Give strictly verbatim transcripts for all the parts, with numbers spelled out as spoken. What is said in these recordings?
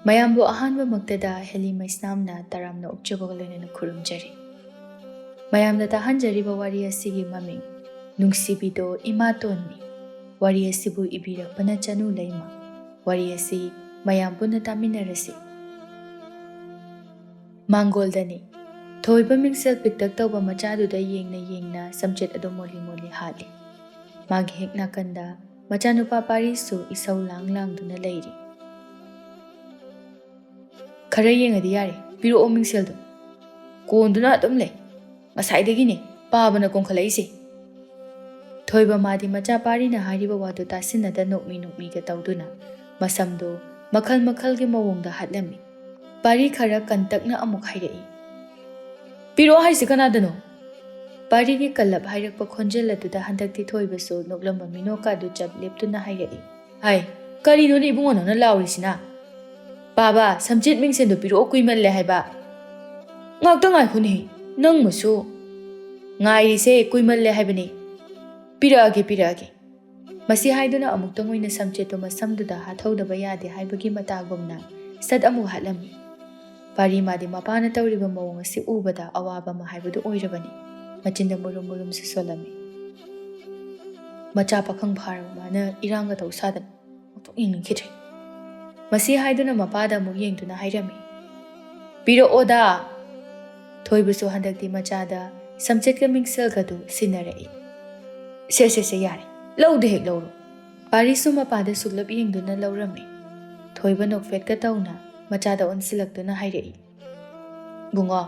ꯃꯌꯥꯝꯕꯨ ꯑꯍꯥꯟꯕꯃꯛꯇꯗ ꯍꯦꯂꯤ ꯃꯩꯁꯅꯥꯝꯅ ꯇꯔꯥꯝꯅ ꯑꯣꯛꯆꯕꯒ ꯂꯣꯏꯅꯅ ꯈꯨꯔꯨꯝꯖꯔꯤ꯫ ꯃꯌꯥꯝꯅ ꯇꯥꯍꯟꯖꯔꯤꯕ ꯋꯥꯔꯤ ꯑꯁꯤꯒꯤ ꯃꯃꯤꯡ ꯅꯨꯡꯁꯤꯕꯤꯗꯣ ꯏꯃꯥꯇꯣꯟꯅꯤ꯫ ꯋꯥꯔꯤ ꯑꯁꯤꯕꯨ ꯏꯕꯤꯔꯛꯄꯅ ꯆꯅꯨ ꯂꯩꯃ꯫ ꯋꯥꯔꯤ ꯑꯁꯤ ꯃꯌꯥꯝ ꯄꯨꯟꯅ ꯇꯥꯃꯤꯟꯅꯔꯁꯤ꯫ ꯃꯥꯡꯒꯣꯜꯗꯅꯤ꯫ ꯊꯣꯏꯕ ꯃꯤꯡꯁꯦꯜ ꯄꯤꯛꯇꯛ ꯇꯧꯕ ꯃꯆꯥꯗꯨꯗ ꯌꯦꯡꯅ ꯌꯦꯡꯅ ꯁꯝꯆꯦꯠ ꯑꯗꯨ ꯃꯣꯂꯤ ꯃꯣꯂꯤ ꯍꯥꯠꯂꯤ꯫ ꯃꯥꯒꯤ ꯍꯦꯛ ꯅꯥꯀꯟꯗ ꯃꯆꯥꯅꯨꯄꯥ ꯄꯥꯔꯤꯁꯨ ꯏꯁꯧ ꯂꯥꯡ ꯂꯥꯡꯗꯨꯅ ꯂꯩꯔꯤ꯫ "ꯈꯔ ꯌꯦꯡꯉꯗꯤ ꯌꯥꯔꯦ, ꯄꯤꯔꯛꯑꯣ ꯃꯤꯡꯁꯦꯜꯗꯣ꯫ ꯀꯣꯟꯗꯨꯅ ꯑꯗꯨꯝ ꯂꯩ꯫ ꯉꯁꯥꯏꯗꯒꯤꯅꯦ ꯄꯥꯕꯅ ꯀꯣꯟꯈꯠꯂꯛꯏꯁꯦ꯫" ꯊꯣꯏꯕ ꯃꯥꯗꯤ ꯃꯆꯥ ꯄꯥꯔꯤꯅ ꯍꯥꯏꯔꯤꯕ ꯋꯥꯗꯨ ꯇꯥꯁꯤꯟꯅꯗ ꯅꯣꯛꯃꯤ ꯅꯣꯛꯃꯤꯒ ꯇꯧꯗꯨꯅ ꯃꯁꯝꯗꯨ ꯃꯈꯜ ꯃꯈꯜꯒꯤ ꯃꯑꯣꯡꯗ ꯍꯥꯠꯂꯝꯃꯤ꯫ ꯄꯥꯔꯤ ꯈꯔ ꯀꯟꯇꯛꯅ ꯑꯃꯨꯛ ꯍꯥꯏꯔꯛꯏ, "ꯄꯤꯔꯛꯑꯣ ꯍꯥꯏꯁꯤ ꯀꯅꯥꯗꯅꯣ?" ꯄꯥꯔꯤꯒꯤ ꯀꯜꯂꯞ ꯍꯥꯏꯔꯛꯄ ꯈꯣꯟꯖꯦꯜ ꯑꯗꯨꯗ ꯍꯟꯗꯛꯇꯤ ꯊꯣꯏꯕꯁꯨ ꯅꯣꯛꯂꯝꯕ ꯃꯤꯅꯣꯛꯀꯥꯗꯨ ꯆꯞ ꯂꯦꯞꯇꯨꯅ ꯍꯥꯏꯔꯛꯏ, "ꯍꯥꯏ, ꯀꯔꯤꯅꯣꯅꯦ ꯏꯕꯨꯡꯉꯣ ꯅꯪꯅ ꯂꯥꯎꯔꯤꯁꯤꯅ? ꯄꯥꯕ, ꯁꯝꯆꯦꯠ ꯃꯤꯡꯁꯦꯟꯗꯣ ꯄꯤꯔꯛꯑꯣ, ꯀꯨꯏꯃꯜꯂꯦ ꯍꯥꯏꯕ꯫" "ꯉꯥꯛꯇ ꯉꯥꯏꯈꯣꯅꯦ, ꯅꯪꯕꯨꯁꯨ꯫ ꯉꯥꯏꯔꯤꯁꯦ ꯀꯨꯏꯃꯜꯂꯦ ꯍꯥꯏꯕꯅꯤ꯫ ꯄꯤꯔꯛꯑꯒꯦ, ꯄꯤꯔꯛꯑꯒꯦ꯫ ꯃꯁꯤ ꯍꯥꯏꯗꯨꯅ ꯑꯃꯨꯛꯇꯪ ꯑꯣꯏꯅ ꯁꯝꯆꯦꯠꯇꯨ ꯃꯁꯝꯗꯨꯗ ꯍꯥꯠꯍꯧꯗꯕ ꯌꯥꯗꯦ ꯍꯥꯏꯕꯒꯤ ꯃꯇꯥꯒꯨꯝꯅ ꯁꯠ ꯑꯃꯨꯛ ꯍꯥꯠꯂꯝꯃꯤ꯫ ꯄꯥꯔꯤ ꯃꯥꯗꯤ ꯃꯄꯥꯅ ꯇꯧꯔꯤꯕ ꯃꯑꯣꯡ ꯑꯁꯤ ꯎꯕꯗ ꯑꯋꯥꯕ ꯑꯃ ꯍꯥꯏꯕꯗꯨ ꯑꯣꯏꯔꯕꯅꯤ꯫ ꯃꯆꯤꯟꯗ ꯃꯨꯔꯨꯝ ꯃꯨꯔꯨꯝꯁꯨ ꯁꯣꯜꯂꯝꯃꯤ꯫ "ꯃꯆꯥ ꯄꯥꯈꯪ ꯐꯥꯔꯕ ꯃꯥꯅ ꯏꯔꯥꯡꯒ ꯇꯧ ꯁꯥꯗꯅ ꯑꯃꯨꯛꯇꯪ ꯌꯦꯡꯅꯤꯡꯈꯤꯗ꯭ꯔꯦ꯫" ꯃꯁꯤ ꯍꯥꯏꯗꯨꯅ ꯃꯄꯥꯗ ꯑꯃꯨꯛ ꯌꯦꯡꯗꯨꯅ ꯍꯥꯏꯔꯝꯃꯤ, "ꯄꯤꯔꯛꯑꯣꯗ!" ꯊꯣꯏꯕꯁꯨ ꯍꯟꯗꯛꯇꯤ ꯃꯆꯥꯗ ꯁꯝꯆꯦꯠꯀ ꯃꯤꯡꯁꯦꯜꯒꯗꯨ ꯁꯤꯟꯅꯔꯛꯏ꯫ "ꯁꯦ, ꯁꯦ, ꯁꯦ, ꯌꯥꯔꯦ, ꯂꯧꯗ ꯍꯦꯛ ꯂꯧꯔꯣ꯫" ꯄꯥꯔꯤꯁꯨ ꯃꯄꯥꯗ ꯁꯨꯛꯂꯞ ꯌꯦꯡꯗꯨꯅ ꯂꯧꯔꯝꯃꯤ꯫ ꯊꯣꯏꯕ ꯅꯣꯛꯐꯦꯠꯀ ꯇꯧꯅ ꯃꯆꯥꯗ ꯑꯣꯟꯁꯤꯜꯂꯛꯇꯨꯅ ꯍꯥꯏꯔꯛꯏ, "ꯕꯨꯡꯉꯣ,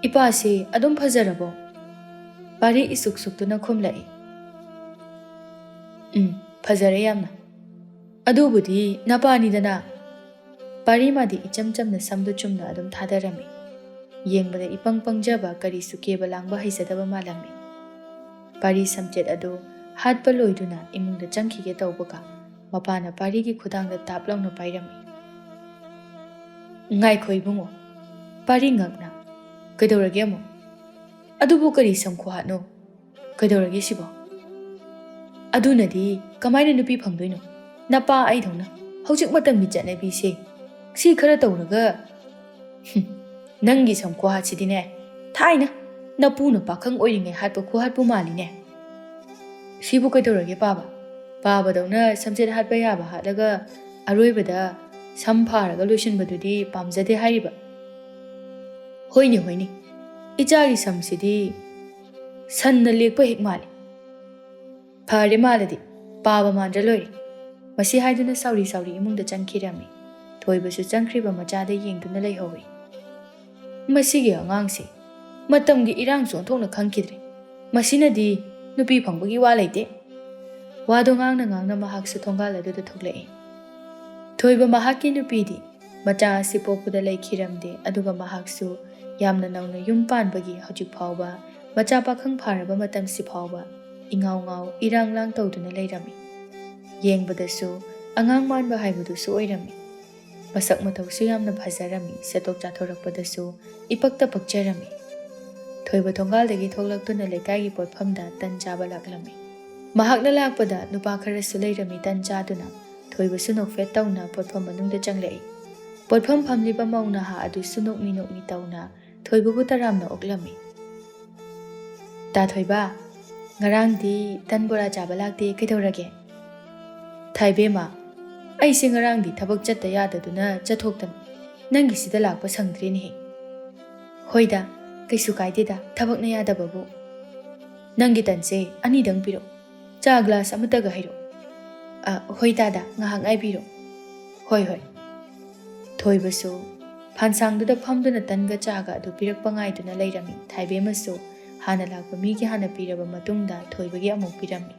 ꯏꯄꯥꯁꯤ ꯑꯗꯨꯝ ꯐꯖꯔꯕꯣ?" ꯄꯥꯔꯤ ꯏꯁꯨꯛ ꯁꯨꯛꯇꯨꯅ ꯈꯨꯝꯂꯛꯏ, "ꯎꯝ, ꯐꯖꯔꯦ ꯌꯥꯝꯅ꯫ ꯑꯗꯨꯕꯨꯗꯤ ꯅꯄꯥꯅꯤꯗꯅ꯫" ꯄꯥꯔꯤ ꯃꯥꯗꯤ ꯏꯆꯝ ꯆꯝꯅ ꯁꯝꯗꯨ ꯆꯨꯝꯅ ꯑꯗꯨꯝ ꯊꯥꯗꯔꯝꯃꯤ꯫ ꯌꯦꯡꯕꯗ ꯏꯄꯪ ꯄꯪꯖꯕ, ꯀꯔꯤꯁꯨ ꯀꯦꯕ ꯂꯥꯡꯕ ꯍꯩꯖꯗꯕ ꯃꯥꯜꯂꯝꯃꯤ꯫ ꯄꯥꯔꯤ ꯁꯝꯆꯦꯠ ꯑꯗꯨ ꯍꯥꯠꯄ ꯂꯣꯏꯗꯨꯅ ꯏꯃꯨꯡꯗ ꯆꯪꯈꯤꯒꯦ ꯇꯧꯕꯒ ꯃꯄꯥꯅ ꯄꯥꯔꯤꯒꯤ ꯈꯨꯗꯥꯡꯗ ꯇꯥꯞ ꯂꯥꯎꯅ ꯄꯥꯏꯔꯝꯃꯤ꯫ "ꯉꯥꯏꯈꯣ ꯏꯕꯨꯡꯉꯣ꯫" ꯄꯥꯔꯤ ꯉꯛꯅ, "ꯀꯩꯗꯧꯔꯒꯦ ꯑꯃꯨꯛ? ꯑꯗꯨꯕꯨ ꯀꯔꯤ ꯁꯝ ꯈꯨꯍꯥꯠꯅꯣ? ꯀꯩꯗꯧꯔꯒꯦ ꯁꯤꯕꯣ?" "ꯑꯗꯨꯅꯗꯤ ꯀꯃꯥꯏꯅ ꯅꯨꯄꯤ ꯐꯪꯗꯣꯏꯅꯣ? ꯅꯄꯥ ꯑꯩꯗꯧꯅ ꯍꯧꯖꯤꯛ ꯃꯇꯝꯒꯤ ꯆꯠꯅꯕꯤꯁꯦ ꯁꯤ ꯈꯔ ꯇꯧꯔꯒ, ꯍꯨꯝ, ꯅꯪꯒꯤ ꯁꯝ ꯈꯨꯍꯥꯠꯁꯤꯗꯤꯅꯦ, ꯊꯥꯏꯅ ꯅꯄꯨꯅ ꯄꯥꯈꯪ ꯑꯣꯏꯔꯤꯉꯩ ꯍꯥꯠꯄ ꯈꯨꯍꯥꯠꯄꯨ ꯃꯥꯜꯂꯤꯅꯦ꯫ ꯁꯤꯕꯨ ꯀꯩꯗꯧꯔꯒꯦ ꯄꯥꯕ? ꯄꯥꯕꯗꯧꯅ ꯁꯝꯁꯦꯠ ꯍꯥꯠꯄ ꯌꯥꯕ ꯍꯥꯠꯂꯒ ꯑꯔꯣꯏꯕꯗ ꯁꯝ ꯐꯥꯔꯒ ꯂꯣꯏꯁꯤꯟꯕꯗꯨꯗꯤ ꯄꯥꯝꯖꯗꯦ ꯍꯥꯏꯔꯤꯕ? ꯍꯣꯏꯅꯦ, ꯍꯣꯏꯅꯦ, ꯏꯆꯥꯒꯤ ꯁꯝꯁꯤꯗꯤ ꯁꯟꯅ ꯂꯦꯛꯄ ꯍꯦꯛ ꯃꯥꯜꯂꯤ꯫ ꯐꯔꯦ ꯃꯥꯜꯂꯗꯤ, ꯄꯥꯕ ꯃꯥꯟꯗ꯭ꯔ ꯂꯣꯏꯔꯦ꯫ ꯃꯁꯤ ꯍꯥꯏꯗꯨꯅ ꯁꯥꯎꯔꯤ ꯁꯥꯎꯔꯤ ꯏꯃꯨꯡꯗ ꯆꯪꯈꯤꯔꯝꯃꯤ꯫ ꯊꯣꯏꯕꯁꯨ ꯆꯪꯈ꯭ꯔꯤꯕ ꯃꯆꯥꯗ ꯌꯦꯡꯗꯨꯅ ꯂꯩꯍꯧꯏ꯫ ꯃꯁꯤꯒꯤ ꯑꯉꯥꯡꯁꯦ ꯃꯇꯝꯒꯤ ꯏꯔꯥꯡꯁꯨ ꯑꯣꯟꯊꯣꯛꯅ ꯈꯪꯈꯤꯗ꯭ꯔꯦ꯫ ꯃꯁꯤꯅꯗꯤ ꯅꯨꯄꯤ ꯐꯪꯕꯒꯤ ꯋꯥ ꯂꯩꯇꯦ꯫ ꯋꯥꯗꯣ ꯉꯥꯡꯅ ꯉꯥꯡꯅ ꯃꯍꯥꯛꯁꯨ ꯊꯣꯡꯒꯥꯜ ꯑꯗꯨꯗ ꯊꯣꯛꯂꯛꯏ꯫ ꯊꯣꯏꯕ ꯃꯍꯥꯛꯀꯤ ꯅꯨꯄꯤꯗꯤ ꯃꯆꯥ ꯑꯁꯤ ꯄꯣꯛꯄꯗ ꯂꯩꯈꯤꯔꯝꯗꯦ, ꯑꯗꯨꯒ ꯃꯍꯥꯛꯁꯨ ꯌꯥꯝꯅ ꯅꯧꯅ ꯌꯨꯝ ꯄꯥꯟꯕꯒꯤ ꯍꯧꯖꯤꯛ ꯐꯥꯎꯕ, ꯃꯆꯥ ꯄꯥꯈꯪ ꯐꯥꯔꯕ ꯃꯇꯝꯁꯤ ꯐꯥꯎꯕ, ꯏꯉꯥꯎ ꯉꯥꯎ ꯏꯔꯥꯡ ꯂꯥꯡ ꯇꯧꯗꯨꯅ ꯂꯩꯔꯝꯃꯤ꯫ ꯌꯦꯡꯕꯗꯁꯨ ꯑꯉꯥꯡ ꯃꯥꯟꯕ ꯍꯥꯏꯕꯗꯨꯁꯨ ꯑꯣꯏꯔꯝꯃꯤ꯫ ꯃꯁꯛ ꯃꯇꯧꯁꯨ ꯌꯥꯝꯅ ꯐꯖꯔꯝꯃꯤ꯫ ꯁꯦꯠꯇꯣꯛ ꯆꯥꯊꯣꯔꯛꯄꯗꯁꯨ ꯏꯄꯛꯇ ꯄꯛꯆꯔꯝꯃꯤ꯫ ꯊꯣꯏꯕ ꯊꯣꯡꯒꯥꯜꯗꯒꯤ ꯊꯣꯛꯂꯛꯇꯨꯅ ꯂꯩꯀꯥꯏꯒꯤ ꯄꯣꯠꯐꯝꯗ ꯇꯟ ꯆꯥꯕ ꯂꯥꯛꯂꯝꯃꯤ꯫ ꯃꯍꯥꯛꯅ ꯂꯥꯛꯄꯗ ꯅꯨꯄꯥ ꯈꯔꯁꯨ ꯂꯩꯔꯝꯃꯤ ꯇꯟ ꯆꯥꯗꯨꯅ꯫ ꯊꯣꯏꯕꯁꯨ ꯅꯣꯛꯐꯦꯠ ꯇꯧꯅ ꯄꯣꯠꯐꯝ ꯃꯅꯨꯡꯗ ꯆꯪꯂꯛꯏ꯫ ꯄꯣꯠꯐꯝ ꯐꯝꯂꯤꯕ ꯃꯧ ꯅꯍꯥ ꯑꯗꯨꯁꯨ ꯅꯣꯛꯃꯤ ꯅꯣꯛꯃꯤ ꯇꯧꯅ ꯊꯣꯏꯕꯕꯨ ꯇꯔꯥꯝꯅ ꯑꯣꯛꯂꯝꯃꯤ꯫ "ꯇꯥ ꯊꯣꯏꯕ, ꯉꯔꯥꯡꯗꯤ ꯇꯟ ꯕꯣꯔꯥ ꯆꯥꯕ ꯂꯥꯛꯇꯦ, ꯀꯩꯗꯧꯔꯒꯦ?" "ꯊꯥꯏꯕꯦꯝꯃ, ꯑꯩꯁꯦ ꯉꯔꯥꯡꯗꯤ ꯊꯕꯛ ꯆꯠꯇ ꯌꯥꯗꯗꯨꯅ ꯆꯠꯊꯣꯛꯇꯅ ꯅꯪꯒꯤꯁꯤꯗ ꯂꯥꯛꯄ ꯁꯪꯗ꯭ꯔꯦꯅꯦꯍꯦ꯫" "ꯍꯣꯏꯗ, ꯀꯩꯁꯨ ꯀꯥꯏꯗꯦꯗ, ꯊꯕꯛꯅ ꯌꯥꯗꯕꯕꯨ꯫ ꯅꯪꯒꯤ ꯇꯟꯁꯦ ꯑꯅꯤꯗꯪ ꯄꯤꯔꯛꯎ, ꯆꯥ ꯒ꯭ꯂꯥꯁ ꯑꯃꯠꯇꯒ ꯍꯩꯔꯛꯎ꯫" "ꯑ, ꯍꯣꯏ ꯇꯥꯗ, ꯉꯥꯏꯍꯥꯛ ꯉꯥꯏꯕꯤꯔꯣ꯫" "ꯍꯣꯏ, ꯍꯣꯏ꯫" ꯊꯣꯏꯕꯁꯨ ꯐꯥꯟꯁꯥꯡꯗꯨꯗ ꯐꯝꯗꯨꯅ ꯇꯟꯒ ꯆꯥꯒ ꯑꯗꯨ ꯄꯤꯔꯛꯄ ꯉꯥꯏꯗꯨꯅ ꯂꯩꯔꯝꯃꯤ꯫ ꯊꯥꯏꯕꯦꯝꯃꯁꯨ ꯍꯥꯟꯅ ꯂꯥꯛꯄ ꯃꯤꯒꯤ ꯍꯥꯟꯅ ꯄꯤꯔꯕ ꯃꯇꯨꯡꯗ ꯊꯣꯏꯕꯒꯤ ꯑꯃꯨꯛ ꯄꯤꯔꯝꯃꯤ꯫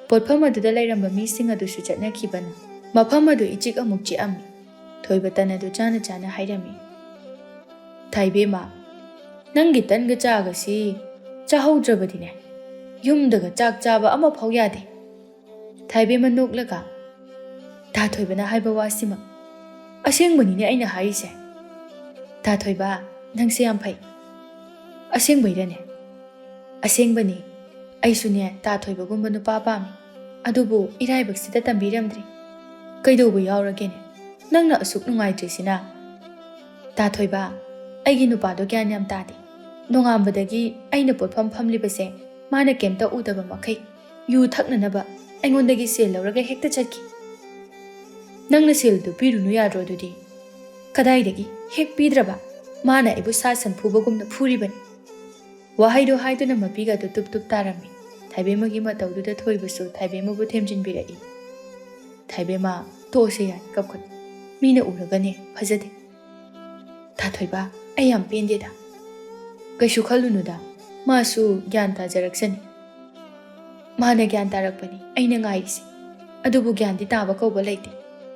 ꯄꯣꯠꯐꯝ ꯑꯗꯨꯗ ꯂꯩꯔꯝꯕ ꯃꯤꯁꯤꯡ ꯑꯗꯨꯁꯨ ꯆꯠꯅꯈꯤꯕꯅ ꯃꯐꯝ ꯑꯗꯨ ꯏꯆꯤꯛ ꯑꯃꯨꯛ ꯆꯤꯛꯑꯝꯃꯤ꯫ ꯊꯣꯏꯕ ꯇꯟ ꯑꯗꯨ ꯆꯥꯅ ꯆꯥꯅ ꯍꯥꯏꯔꯝꯃꯤ, "ꯊꯥꯏꯕꯦꯝꯃ, ꯅꯪꯒꯤ ꯇꯟꯒ ꯆꯥꯒꯁꯤ ꯆꯥꯍꯧꯗ꯭ꯔꯕꯗꯤꯅꯦ, ꯌꯨꯝꯗꯒ ꯆꯥꯛ ꯆꯥꯕ ꯑꯃꯐꯥꯎ ꯌꯥꯗꯦ꯫" ꯊꯥꯏꯕꯦꯝꯃ ꯅꯣꯛꯂꯒ, "ꯇꯥ ꯊꯣꯏꯕꯅ ꯍꯥꯏꯕ ꯋꯥꯁꯤꯃꯛ ꯑꯁꯦꯡꯕꯅꯤꯅꯦ ꯑꯩꯅ ꯍꯥꯏꯔꯤꯁꯦ꯫ ꯇꯥ ꯊꯣꯏꯕ, ꯅꯪꯁꯦ ꯌꯥꯝ ꯐꯩ꯫ ꯑꯁꯦꯡꯕꯩꯔꯅꯦ?" "ꯑꯁꯦꯡꯕꯅꯤ꯫ ꯑꯩꯁꯨꯅꯦ ꯇꯥ ꯊꯣꯏꯕꯒꯨꯝꯕ ꯅꯨꯄꯥ ꯄꯥꯝꯃꯤ꯫ ꯑꯗꯨꯕꯨ ꯏꯔꯥꯏꯕꯛꯁꯤꯗ ꯇꯝꯕꯤꯔꯝꯗ꯭ꯔꯦ꯫ ꯀꯩꯗꯧꯕ ꯌꯥꯎꯔꯒꯦꯅꯦ?" ꯅꯪꯅ ꯑꯁꯨꯛ ꯅꯨꯡꯉꯥꯏꯇ꯭ꯔꯤꯁꯤꯅ? ꯇꯥꯊꯣꯏꯕ, ꯑꯩꯒꯤ ꯅꯨꯄꯥꯗꯣ ꯒ꯭ꯌꯥꯟ ꯌꯥꯝ ꯇꯥꯗꯦ꯫ ꯅꯣꯡꯉꯥꯟꯕꯗꯒꯤ ꯑꯩꯅ ꯄꯣꯠꯐꯝ ꯐꯝꯂꯤꯕꯁꯦ ꯃꯥꯅ ꯀꯩꯝꯇ ꯎꯗꯕ ꯃꯈꯩ ꯌꯨ ꯊꯛꯅꯅꯕ ꯑꯩꯉꯣꯟꯗꯒꯤ ꯁꯦꯜ ꯂꯧꯔꯒ ꯍꯦꯛꯇ ꯆꯠꯈꯤ꯫ ꯅꯪꯅ ꯁꯦꯜꯗꯨ ꯄꯤꯔꯨꯅꯨ ꯌꯥꯗ꯭ꯔꯣ ꯑꯗꯨꯗꯤ? ꯀꯗꯥꯏꯗꯒꯤ? ꯍꯦꯛ ꯄꯤꯗ꯭ꯔꯕ ꯃꯥꯅ ꯑꯩꯕꯨ ꯁꯥ ꯁꯟ ꯐꯨꯕꯒꯨꯝꯅ ꯐꯨꯔꯤꯕꯅꯤ꯫ ꯋꯥꯍꯩꯗꯨ ꯍꯥꯏꯗꯨꯅ ꯃꯄꯤꯒꯗꯨ ꯇꯨꯞ ꯇꯨꯞ ꯇꯥꯔꯝꯃꯤ꯫ ꯊꯥꯏꯕꯦꯝꯃꯒꯤ ꯃꯇꯧꯗꯨꯗ ꯊꯣꯏꯕꯁꯨ ꯊꯥꯏꯕꯦꯝꯃꯕꯨ ꯊꯦꯝꯖꯤꯟꯕꯤꯔꯛꯏ꯫ ꯊꯥꯏꯕꯦꯝꯃ, ꯇꯣꯛꯑꯁꯦ ꯌꯥꯔꯦ ꯀꯞꯀꯅꯨ꯫ ꯃꯤꯅ ꯎꯔꯒꯅꯦ ꯐꯖꯗꯦ꯫ ꯇꯥꯊꯣꯏꯕ, ꯑꯩ ꯌꯥꯝ ꯄꯦꯟꯗꯦꯗ꯫ ꯀꯩꯁꯨ ꯈꯜꯂꯨꯅꯨꯗ, ꯃꯥꯁꯨ ꯒ꯭ꯌꯥꯟ ꯇꯥꯖꯔꯛꯁꯅꯤ꯫ ꯃꯥꯅ ꯒ꯭ꯌꯥꯟ ꯇꯥꯔꯛꯄꯅꯤ ꯑꯩꯅ ꯉꯥꯏꯔꯤꯁꯦ꯫ ꯑꯗꯨꯕꯨ ꯒ꯭ꯌꯥꯟꯗꯤ ꯇꯥꯕ ꯀꯧꯕ ꯂꯩꯇꯦ꯫